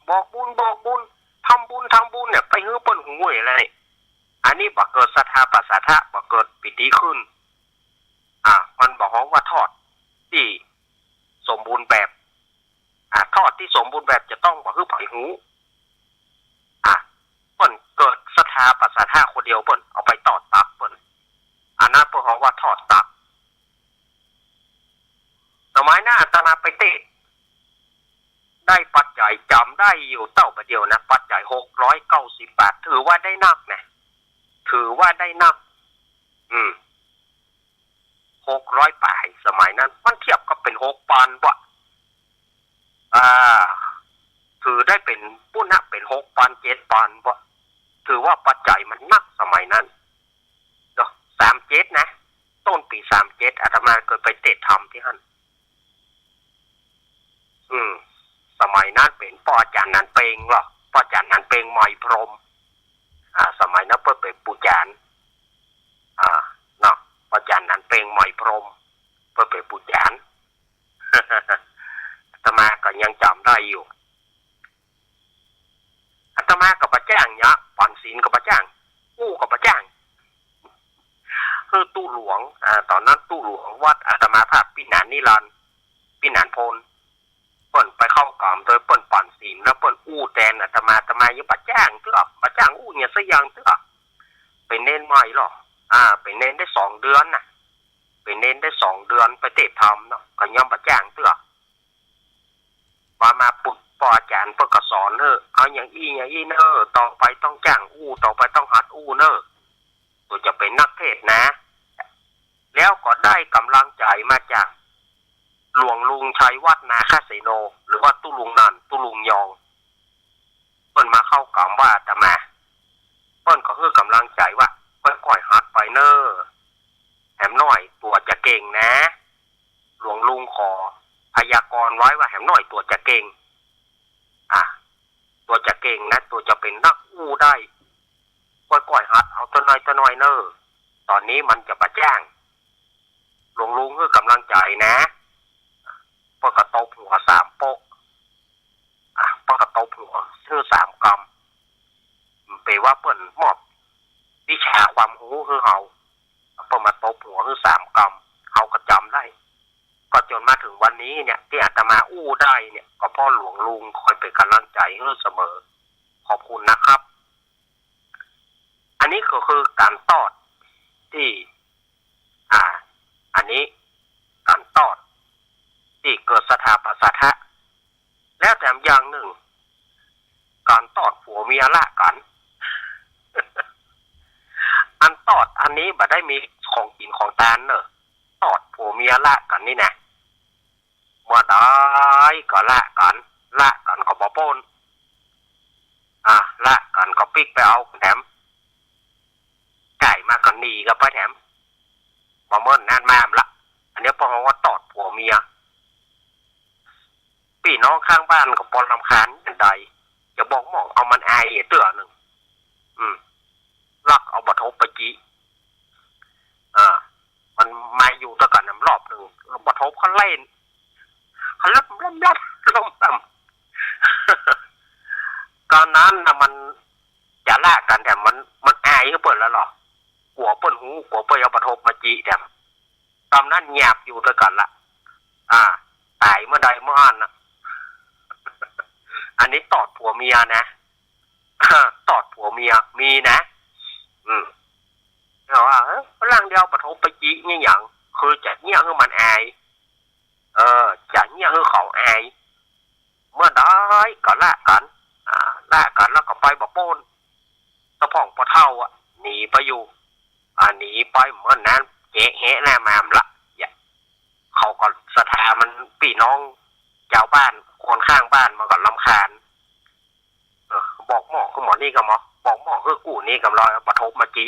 บอกบุญ บอกบุญ ทำบุญ ทำบุญเนี่ย ไปหื้อเปิ้นฮู้อะไร อันนี้บ่เกิดศรัทธาปัสสะทะ บ่เกิดปีติขึ้น อ่ะ มันบ่ฮ้องว่าทอดตี้สมบูรณ์แบบ อ่ะ ทอดตี้สมบูรณ์แบบจะต้องบ่หื้อใผฮู้ อ่ะ เปิ้นเกิดศรัทธาปัสสะทะคนเดียว เปิ้นเอาไปตอดตักเปิ้น อันนั้นเปิ้นฮ้องว่าทอดตัก สมัยนั้นอาตมาไปเตศน์ ได้ปัจจัยจ๋ำได้อยู่เต้าบ่าเดียวนะ ปัจจัยหกร้อยเก้าสิบบาท ถือว่าได้นักนะ ถือว่าได้นัก อืม หกร้อยป๋าย สมัยนั้น มันเทียบกับเป๋นหกปอนด์บ่ อ่า ถือได้เป๋น ปู้นน่ะ เป๋นหกปอนด์ เจ็ดปอนด์บ่ ถือว่าปัจจัยมันนักสมัยนั้น เนาะ สามเจ็ดนะ ต้นปี๋สามเจ็ด อาตมาเกยไปเตศน์ธรรมตี้หั้น อืม สมัยนั้นเป๋นป้ออาจ๋ารย์หนานเปงเหรอ ป้ออาจ๋ารย์หนานเปง ไหมพรหม อ่า สมัยนั้นเปิ้นเป๋นปู่จ๋ารย์ อ่า เนาะ ป้ออาจ๋ารย์หนานเปง ไหมพรหม เปิ้นเป๋นปู่จ๋ารย์ อาตมาก็ยังจ๋ำได้อยู่ อาตมาก็บ่จ้างเนาะ ปอนศีลก็บ่จ้าง อู้ก็บ่จ้าง คือตุ๊หลวง อ่า ต๋อนนั้นตุ๊หลวงวัดอาตมาภาพ ปี้หนานนิรันดร์ ปี้หนานพล เปิ้นไปเข้ากรรมโดยเปิ้นปอนศีล แล้วเปิ้นอู้แตนอาตมา อาตมายังบ่จ้างเตื้อ บ่จ้างอู้หยังสักอย่างเตื้อ เป๋นเณรใหม่เหรอ อ่า เป๋นเณรได้สองเดือนน่ะ เป๋นเณรได้สองเดือน ไปเตศน์ธรรมเนาะ ก็ยังบ่จ้างเตื้อ ว่ามาปุ๊บ ป้ออาจ๋ารย์เปิ้นก็สอนเฮ้อ เอาอย่างอี้อย่างอี้เน่อ ต่อไปต้องจ้างอู้ ต่อไปต้องหัดอู้เน่อ ตั๋วจะเป๋นนักเทศน์นะ แล้วก็ได้ก๋ำลังใจ๋มาจากหลวงลุงชัยวัฒน์นาคเสโน หรือว่าตุ๊ลุงนันท์ ตุ๊ลุงยอง ปิ้นมาเข้ากำว่าอาตมา ปิ้นก็หื้อก๋ำลังใจ๋ว่า ก้อยๆ หัดไปเน่อ แหมน้อยตั๋วจะเก่งนะ หลวงลุงขอพยากรณ์ไว้ว่าแหมน้อยตั๋วจะเก่ง อ่ะ ตั๋วจะเก่งนะ ตั๋วจะเป๋นนักอู้ได้ ก้อยๆ หัดเอาตะน้อยตะน้อยเน่อ ต๋อนนี้มันจะบ่าจ้าง หลวงลุงหื้อก๋ำลังใจ๋นะ ป้อก็ตบหัวสามโป๊ะ อ่ะ ป้อก็ตบหัวหื้อสามกำ เป๋นว่าเปิ้นมอบวิชาความฮู้หื้อเฮา เปิ้นมาตบหัวหื้อสามกำ เฮาก็จ๋ำได้ ก็จ๋นมาเถิงวันนี้เนี่ย ตี้อาตมาอู้ได้เนี่ย ก็เพราะหลวงลุงคอยเป๋นก๋ำลังใจ๋หื้อเสมอ ขอบคุณนะครับ อันนี้ก็คือก๋านตอดตี้ อ่า อันนี้ก๋านตอดตี้เกิดศรัทธาปะสาทะ แล้วแถมอย่างนึ่ง ก๋านตอดผัวเมียละกั๋น อันตอดอันนี้บ่ได้มีของกิ๋นของตานเน่อ ตอดผัวเมียละกั๋นนี่นะ เมื่อใดก็ละกั๋น ละกั๋นก็บ่ป๊น อ่า ละกั๋นก็ปิ๊กไปเอาแถม ก๋ายมาก็หนีกั๋นไปแถม บ่เมินนานมาละ อันนี้ป้อเฮาว่าตอดผัวเมีย ปี้น้องข้างบ้านก็ปอรำคาญอันใด จะบอกหม่องเอามันอายเตื้อนึ่ง อืม ลักเอาบ่าทบไปจิ อ่า มันมาอยู่ตวยกั๋นนำรอบนึ่ง บ่าทบเขาเล่น เขาล้มล้มล้มล้มล้ม ต๋อนนั้นนะมันจะละกั๋นแถมมัน มันอายหื้อเปิ้นแล้วเหรอ กั๋วเปิ้นฮู้ กั๋วเปิ้นเอาบ่าทบมาจิแถม ต๋อนนั้นเงียบอยู่ตวยกั๋นละ อ่า ต๋ายเมื่อใดเมื่ออั้นน่ะ อันนี้ตอดผัวเมียนะ ตอดผัวเมียมีนะ อืม เขาว่า เอ้อ ฝรั่งเดียวบ่าทบไปจิเนี่ยหยัง คือจะเยียะหื้อมันอาย เออ จะเยียะหื้อเขาอาย เมื่อใดก็ละกั๋น อ่า ละกั๋นแล้วก็ไปบ่ป๊น ตะพ่องปอเฒ่าอ่ะ หนีไปอยู่ อ่า หนีไปเมื่อนั้น แกะแหะหน้ามาละ เนี่ย เขาก็ศรัทธามัน ปี้น้องจาวบ้าน คนข้างบ้านมันก็รำคาญ เออ บอกหม่องหื้อหม่องนี่ก็หมอ บอกหม่องหื้อกู่นี่ก็ลอยบ่าทบมาจิ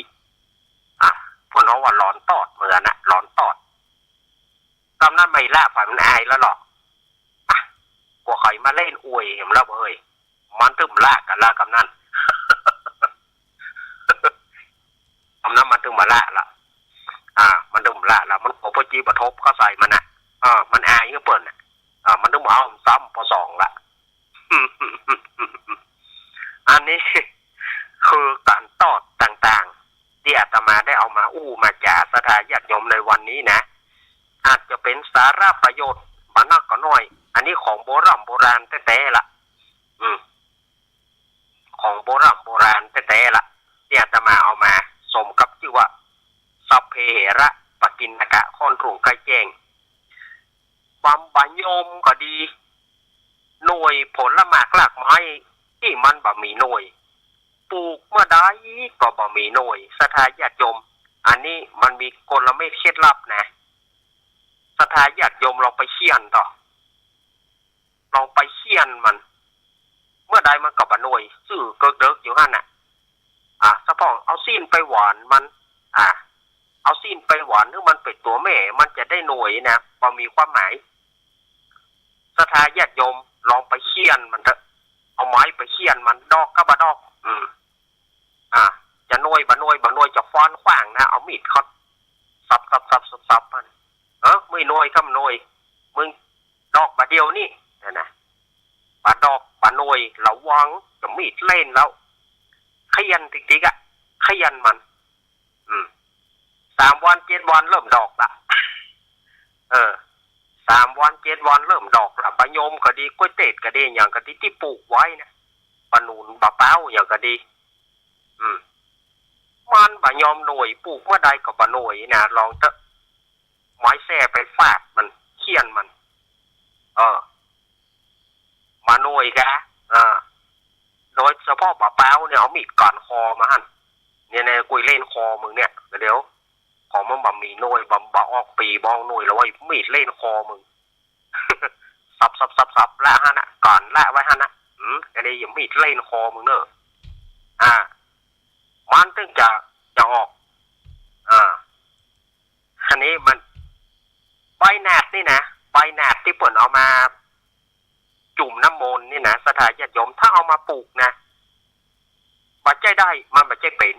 อ่ะ พวกน้องว่าหลอนตอดเหมือนน่ะ หลอนตอด กำนั้นไม่ละ ฝ่ายมันอายแล้วเหรอ อ่ะ กั๋วใผมาเล่นอวยแหมแล้วเฮ้ย มันตึงละกั๋นละกำนั้น กำนั้นมันตึงบ่าละละ อ่า มันตึงบ่าละละ มันกั๋วป้อจี้บ่าทบเข้าใส่มันน่ะ อ่า มันอายหื้อเปิ้นน่ะ อ่า มันตึงบ่าเอาซ้ำปอสองละ อันนี้คือก๋านตอดต่างๆ ตี้อาตมาได้เอามาอู้มาจ๋าศรัทธาญาติโยมในวันนี้นะ อาจจะเป๋นสาระประโยชน์บ่านักก็น้อย อันนี้ของโบร่ำโบราณแต๊ๆ ละ อืม ของโบร่ำโบราณแต๊ๆ ละ ตี้อาตมาเอามา สมกับจื้อว่า สัพเพเหระ ปกิณณกะ ค่อนรุ่งใก้แจ้ง บ่าบ่ายมก็ดี หน่วยผลหมากรากไม้ตี้มันบ่มีหน่วย ปลูกเมื่อใดก็บ่มีหน่วย ศรัทธาญาติโยม อันนี้มันมีกลเม็ดเคล็ดลับนะ ศรัทธาญาติโยมลองไปเฆี่ยนต่อ ลองไปเฆี่ยนมัน เมื่อใดมันก็บ่หน่วย ซื่อเกิกเดิกอยู่หั้นน่ะ อ่ะ สะพ่องเอาซี้นไปหว่อนมัน อ่ะ เอาซี้นไปหว่อนหื้อมันเป๋นตั๋วแม่ มันจะได้หน่วยนะ บ่มีความหมาย ศรัทธาญาติโยมลองไปเฆี่ยนมันเต๊อะ เอาไม้ไปเฆี่ยนมัน ดอกก็บ่ดอก อืม อ่ะ จะหน่วยบ่หน่วย บ่หน่วยจะฟ้อนขว้างนะ เอามีดเขาสับสับสับสับสับมัน เออ มึงหน่วยก็บ่หน่วย มึงดอกบ่าเดี่ยวนี่ นั่นนะ บ่ดอกบ่หน่วย ระวังจะมีดเล่นแล้ว เฆี่ยนติ๊กๆ อ่ะ เฆี่ยนมัน อืม สามวันเจ็ดวันเริ่มดอกละ เออ สามวันเจ็ดวันเริ่มดอกละ บ่ายมก็ดี กล้วยเตดก็ดี หยังก็ดี ตี้ปลูกไว้นะ บ่าหนุนบ่าป๊าวหยังก็ดี อืม มันบ่ายมหน่วย ปลูกเมื่อใดก็บ่หน่วยนะ ลองเต๊อะ ไม้แส้ไปฟาดมัน เฆี่ยนมัน เออ บ่หน่วยกะ เออ โดยเฉพาะบ่าป๊าวเนี่ย เอามีดก้านคอมาหั้น เนี่ย เนี่ย กูเล่นคอมึงเนี่ย เดี๋ยว ของมึงบ่มีหน่วย บ่ บ่ออกปี๋บ่ออกหน่วยแล้วเว้ย มีดเล่นคอมึง สับสับสับสับละหั้นน่ะ ก้านละไว้หั้นน่ะ อืม อันนี้อย่า มีดเล่นคอมึงเน่อ อ่า มันตึงจะ จะออก อ่า คันนี้มัน ใบหนาดนี่นะ ใบหนาดตี้เปิ้นเอามาจุ่มน้ำมนต์นี่นะ ศรัทธาญาติโยม ถ้าเอามาปลูกนะ บ่ใจ้ได้ มันบ่ใจ้เป๋น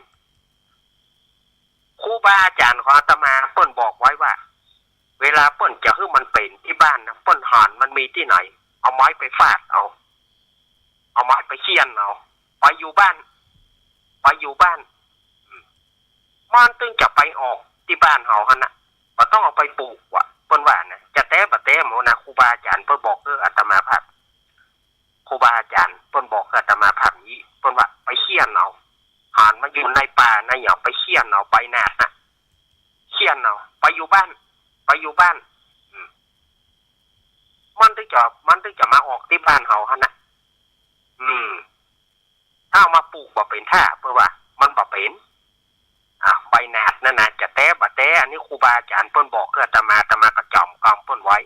ครูบาอาจ๋ารย์ของอาตมาเปิ้นบอกไว้ว่า เวลาเปิ้นจะหื้อมันเป๋นตี้บ้านนะ เปิ้นหันมันมีตี้ไหน เอาไม้ไปฟาดเอา เอาไม้ไปเฆี่ยนเอา ไปอยู่บ้าน ไปอยู่บ้าน อืม มันตึงจะไปออกตี้บ้านเฮาหั้นน่ะ บ่ต้องเอาไปปลูกว่ะ เปิ้นว่านะ จะแต๊บ่แต๊บ่ฮู้นะ ครูบาอาจ๋ารย์เปิ้นบอกหื้ออาตมาภาพ ครูบาอาจ๋ารย์เปิ้นบอกหื้ออาตมาภาพนี้ เปิ้นว่าไปเฆี่ยนเอา หันมาอยู่ในป่าในหยัง ไปเฆี่ยนเอาใบหนาดนะ เฆี่ยนเอา ไปอยู่บ้าน ไปอยู่บ้าน อืม มันตึงจะ มันตึงจะมาออกตี้บ้านเฮาหั้นน่ะ อืม ถ้าเอามาปลูกบ่เป๋นท่า เปิ้นว่า มันบ่เป๋น อ่ะ ใบหนาดนั่นนะ จะแต๊บ่แต๊ อันนี้ครูบาอาจ๋ารย์เปิ้นบอกหื้ออาตมา อาตมาก็จ๋ำกำเปิ้นไว้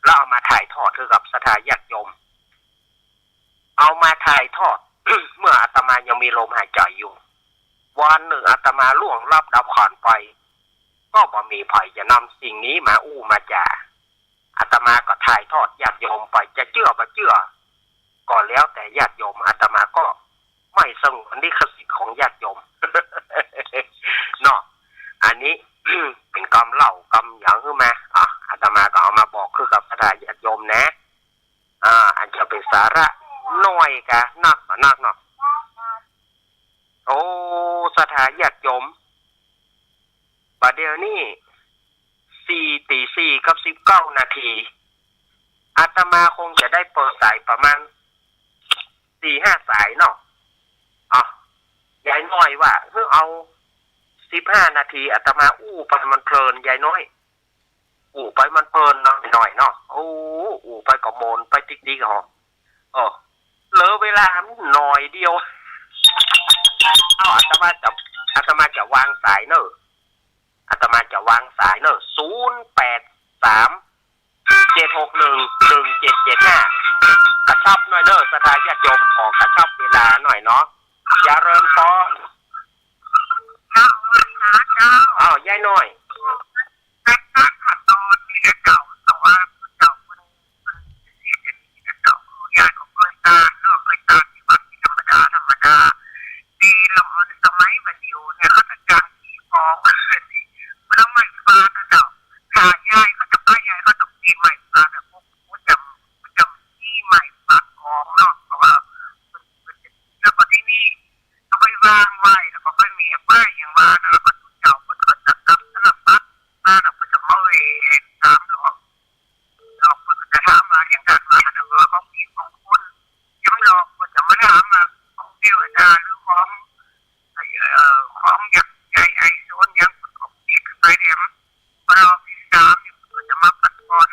แล้วเอามาถ่ายทอดหื้อกับศรัทธาญาติโยม เอามาถ่ายทอด เมื่ออาตมายังมีลมหายใจอยู่ วันหนึ่งอาตมาล่วงลับดับขันไป ก็บ่มีใผจะนำสิ่งนี้มาอู้มาจ๋า อาตมาก็ถ่ายทอดญาติโยมไป จะเจื้อบ่เจื้อ ก็แล้วแต่ญาติโยม อาตมาก็ไม่สงวนลิขสิทธิ์ของญาติโยม เนาะ อันนี้ เป๋นกำเล่ากำหยังหื้อมา อ่ะ อาตมาก็เอามาบอกหื้อกับศรัทธาญาติโยมนะ อ่า อันจะเป๋นสาระน้อยกานักบ่นักเนาะ โอ้ ศรัทธาญาติโยม บ่าเดี่ยวนี้ สี่ ตีสี่กับสิบเก้านาที อาตมาคงจะได้เปิดสายประมาณสี่ห้าสายเนาะ อ่ะ ยายน้อยว่า หื้อเอาสิบห้านาที อาตมาอู้ไปมันเพลิน ยายน้อย อู้ไปมันเพลินเนาะ ยายน้อยเนาะ โอ้ อู้ไปก็โมนไปติ๊กๆ เหาะ เออ เหลือเวลาหน่อยเดียว เอา อาตมาจะ อาตมาจะวางสายเน่อ อาตมาจะวางสายเน่อ ศูนย์แปดสาม เจ็ดหกหนึ่ง หนึ่งเจ็ดเจ็ดห้า กระชับหน่อยเน่อ ศรัทธาญาติโยม ขอกระชับเวลาหน่อยเนาะ เจริญพร เจ้า เจ้า อ้าว ยายน้อย แม่นคัก ตอนนี้เก่า แต่ว่าเก่า เก่า ยายก็เคยตานเนาะ เคยตานตี้วัดตี้ธรรมดา ธรรมดา ตี้ละอ่อนสมัยบ่าเดี่ยวเนี่ย เขาจะจ้างผีปอบ แล้วไม้ฟาดนะเจ้า ถ้ายายเขาจะไป ยายเขาต้องมีไม้ฟาดนะ พวก จำ จำมีไม้ฟาดของเนาะ เพราะว่า แล้วก็ตี้นี่ เขาไปวางไว้ แล้วก็ไปมีป้ายอย่างว่านะ แล้วก็เจ้าเปิ้นก็จะกลับตลับปัดมา แล้วก็จะมาเอ่ยตามหลอก หลอกเปิ้นก็จะถามว่าอย่างนั้นว่า แล้วว่าของผีของคุณ จำหลอกเปิ้นจะมาถามว่าของเทวดาหรือของ เอ่อ ของยักษ์ใหญ่ไอ้โซนหยังเปิ้นก็ปีกขึ้นไปแหลม พอรอบตี้สามนี่เปิ้นก็จะมาปัดก่อน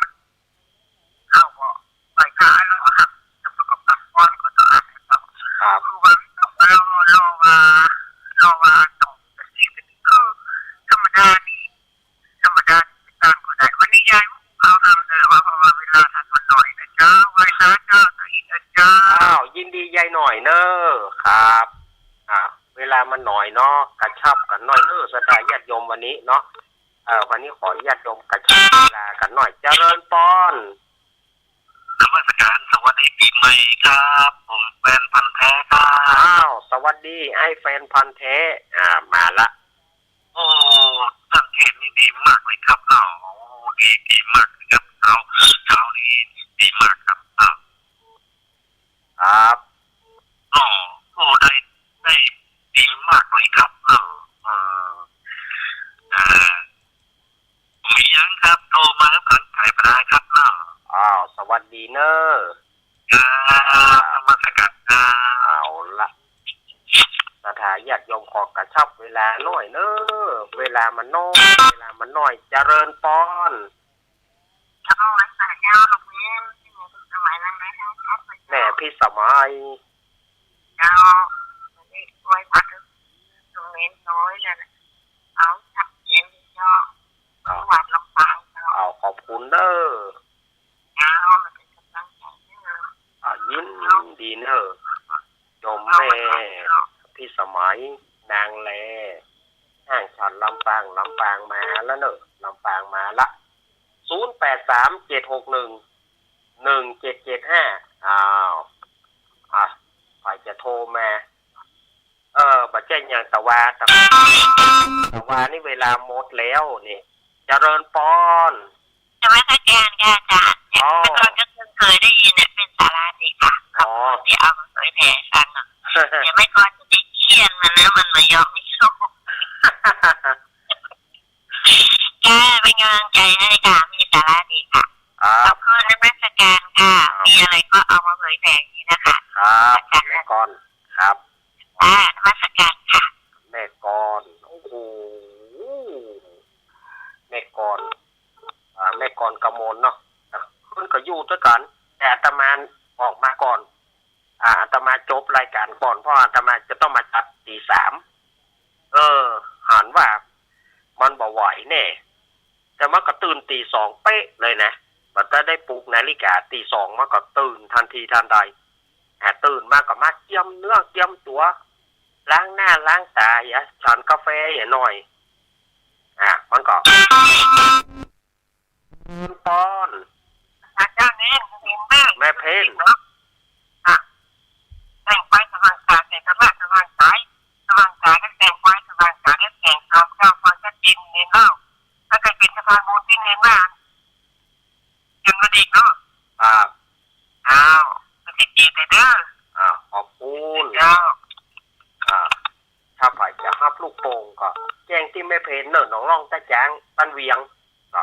เข้าก็ไหว้พระแล้วครับ จะประกอบกับก่อนก็ต้องอ่านให้ฟัง ครับ คือว่าต้องรอ รอว่า รอว่าต้อง คือธรรมดานี่ ธรรมดานี่ตานก็ได้ วันนี้ยายเอาทำเลยว่า เพราะว่าเวลาท่านมันน้อยนะเจ้า ไหว้สาเจ้า สวัสดีนะเจ้า อ้าว ยินดียายน้อยเน่อ ครับ อ่า เวลามันน้อยเนาะ กระชับกั๋นหน่อยเน่อ ศรัทธาญาติโยมวันนี้เนาะ เอ่อ วันนี้ขอญาติโยมกระชับเวลากั๋นหน่อย เจริญพร นมัสการ สวัสดีปีใหม่ครับ ผมแฟนพันธุ์แท้ครับ อ้าว สวัสดีไอ้แฟนพันธุ์แท้ อ่า มาละ โอ้ ท่านเทศน์นี่ดีมากเลยครับเนาะ โอ้ ดี ดีมากเลยครับ เช้า เช้านี้ดีมากครับ อ้าว ครับ ก็ ก็ได้ ได้ดีมากเลยครับเนาะ เออ เออ มีหยังครับ โทรมาแล้วขันไก่ปลาครับเนาะ อ้าว สวัสดีเนอะ ครับ นมัสการครับ เอาละ ศรัทธาญาติโยมขอกระชับเวลาหน่อยเนอะ เวลามันน้อย เวลามันน้อย เจริญพร เจ้า ไหว้พระเจ้า ลูกเนน สมัยนั้นนะครับ แม่พิสมัย เจ้า ไหว้พระ ลูกเนนน้อยนั่นน่ะ เอาชัดเจนเจ้า จังหวัดลำปางเจ้า เอา ขอบคุณเด้อ เจ้า มันเป็นกำลังใจให้เรา อ่า ยินดีเนอะ นางแล ห้างฉันลำปาง ลำปางมาละเน่อ ลำปางมาละ ศูนย์แปดสาม เจ็ดหกหนึ่ง หนึ่งเจ็ดเจ็ดห้า อ้าว อ่ะ ใผจะโทรมา เออ บ่แจ้งหยัง ตะวา ตะวา ตะวานี่เวลาหมดแล้วนี่ เจริญปอน นมัสการค่ะอาจารย์ อ๋อ เมื่อก่อนก็เพิ่งเคยได้ยินเนี่ย เป๋นสาระดีค่ะ อ๋อ ขอบคุณที่เอามาเผยแผ่ให้ฟังเนาะ เดี๋ยวแม่กลอนจะไปเฆี่ยนมันนะ มันบ่ยอมไม่สู้ ค่ะ เป๋นก๋ำลังใจ๋ให้ค่ะ มีสาระดีค่ะ ครับ ขอบคุณ นมัสการค่ะ ครับ มีอะไรก็เอามาเผยแผ่อย่างนี้นะคะ ครับ อาจารย์ แม่กลอน ครับ อ่า นมัสการค่ะ แม่กลอน โอ้โห แม่กลอน อ่า แม่กลอนกมลเนาะ เปิ้นก็อยู่ตวยกั๋น แต่อาตมาออกมาก่อน อ่า อาตมาจบรายก๋านก่อน เพราะอาตมาจะต้องมาจัดตี๋สาม เออ หันว่ามันบ่ไหวแน่ แต่มันก็ตื่นตี๋สองเป๊ะเลยนะ บ่ได้ปลุกนาฬิกาตี๋สอง มันก็ตื่นตันทีตันใด อ่า ตื่นมาก็มาเจียมเนื้อเจียมตั๋ว ล้างหน้าล้างต๋า เหีย ฉันก๋าแฟเหียหน่อย อ่า มันก็ ตอน อาจารย์เอง เห็นไหม แม่เพ็ญ เนาะ อ่ะ แสงไฟสว่างตา แสงธรรมะสว่างกาย สว่างกายก็แสงไฟ สว่างกายก็แสงธรรม เจ้าฟังชัดเจนเห็นแล้ว ถ้าเกิดเป๋นสะพานบุญตี้เห็นว่า ยังบ่ดีเนาะ อ่า อ้าว มันจะดีไปเด้อ อ่า ขอบคุณ เจ้า อ่า ถ้าใผจะฮับลูกโป่งก็แจ้งตี้แม่เพ็ญเน่อ หนองล่อง ต้าจ๊าง บ้านเวียง ก็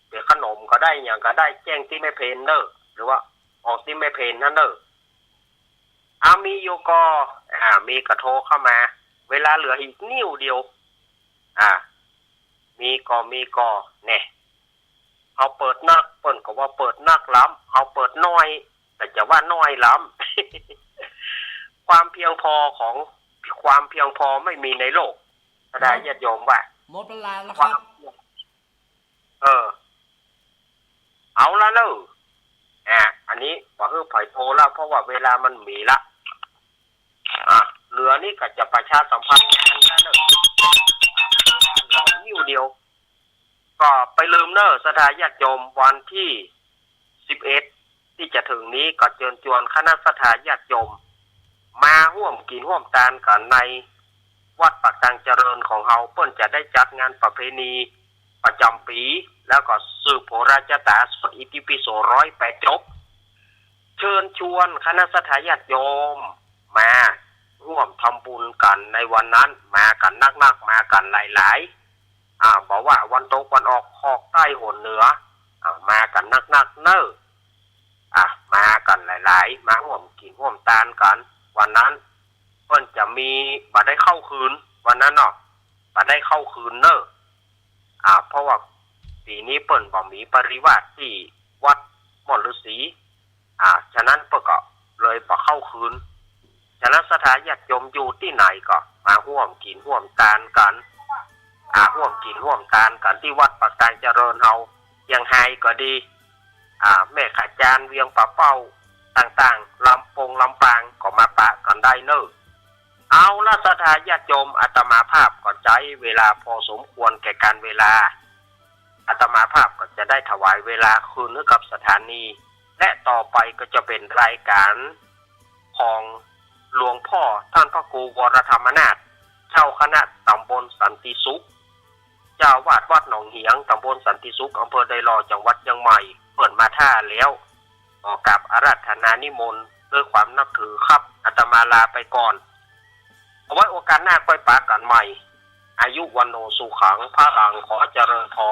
เดี๋ยวขนมก็ได้ หยังก็ได้ แจ้งตี้แม่เพ็ญเน่อ หรือว่าออกตี้แม่เพ็ญหั้นเน่อ อ่า มีอยู่ก่อ อ่า มีก็โทรเข้ามา เวลาเหลืออีกนิดเดียว อ่า มีก่อ มีก่อ แน่ เฮาเปิดนัก เปิ้นก็ว่าเปิดนักล้ำ เฮาเปิดน้อย ก็จะว่าน้อยล้ำ ความเพียงพอของ ความเพียงพอไม่มีในโลก ศรัทธาญาติโยมว่า หมดเวลาแล้วครับ เออ เอาละเน่อ อ่ะ อันนี้บ่หื้อใผโทรแล้ว เพราะว่าเวลามันมีละ อ่ะ เหลือนี้ก็จะประชาสัมพันธ์งานละเน่อ เหลือนิดเดียว ก็บ่าลืมเน่อ ศรัทธาญาติโยม วันตี้สิบเอ็ดตี้จะเถิงนี้ ก็เจิญจวนคณะศรัทธาญาติโยม มาฮ่วมกิ๋นฮ่วมตานกั๋นในวัดปากตางเจริญของเฮา เปิ้นจะได้จัดงานประเพณีประจ๋ำปี๋ แล้วก็สืบโหราชะต๋า สวดอิติปิโสร้อยแปดจบ เจิญจวนคณะศรัทธาญาติโยม มาฮ่วมทำบุญกั๋นในวันนั้น มากั๋นนักๆ มากั๋นหลายๆ อ่า บ่ว่าวันตกวันออก คอกใต้โหนเหนือ อ่า มากั๋นนักๆ เน่อ อ่า มากั๋นหลายๆ มาฮ่วมกิ๋นฮ่วมตานกั๋น วันนั้น เปิ้นจะมี บ่ได้เข้าคืน วันนั้นเนาะ บ่ได้เข้าคืนเน่อ อ่า เพราะว่าปี๋นี้เปิ้นบ่มีปริวาสตี้วัดม่อนฤๅษี อ่า ฉะนั้นเปิ้นก็เลยบ่เข้าคืน ฉะนั้นศรัทธาญาติโยมอยู่ตี้ไหนก็มาฮ่วมกิ๋นฮ่วมตานกั๋น อ่า ฮ่วมกิ๋นฮ่วมตานกั๋นตี้วัดปากตางเจริญเฮา เจียงไฮ้ก็ดี อ่า แม่ขะจาน เวียงป่าเป้า ต่างๆ ลำปงลำปางก็มาปะกั๋นได้เน่อ เอาละศรัทธาญาติโยม อาตมาภาพก็ใจ๊เวลาพอสมควรแก่ก๋านเวลา อาตมาภาพก็จะได้ถวายเวลาคืนหื้อกับสถานี และต่อไปก็จะเป๋นรายก๋านของหลวงพ่อต้านพระครูวรธรรมนาถ เจ้าคณะต๋ำบลสันติสุข เจ้าอาวาสวัดหนองเหียง ต๋ำบลสันติสุข อำเภอดอยหล่อ จังหวัดเจียงใหม่ เปิ้นมาถ้าแล้ว ขอกราบอาราธนานิมนต์ด้วยความนับถือครับ อาตมาลาไปก่อน เอาไว้โอกาสหน้าค่อยปะกั๋นใหม่ อายุวัณโณสุขัง พลัง ขอเจริญพร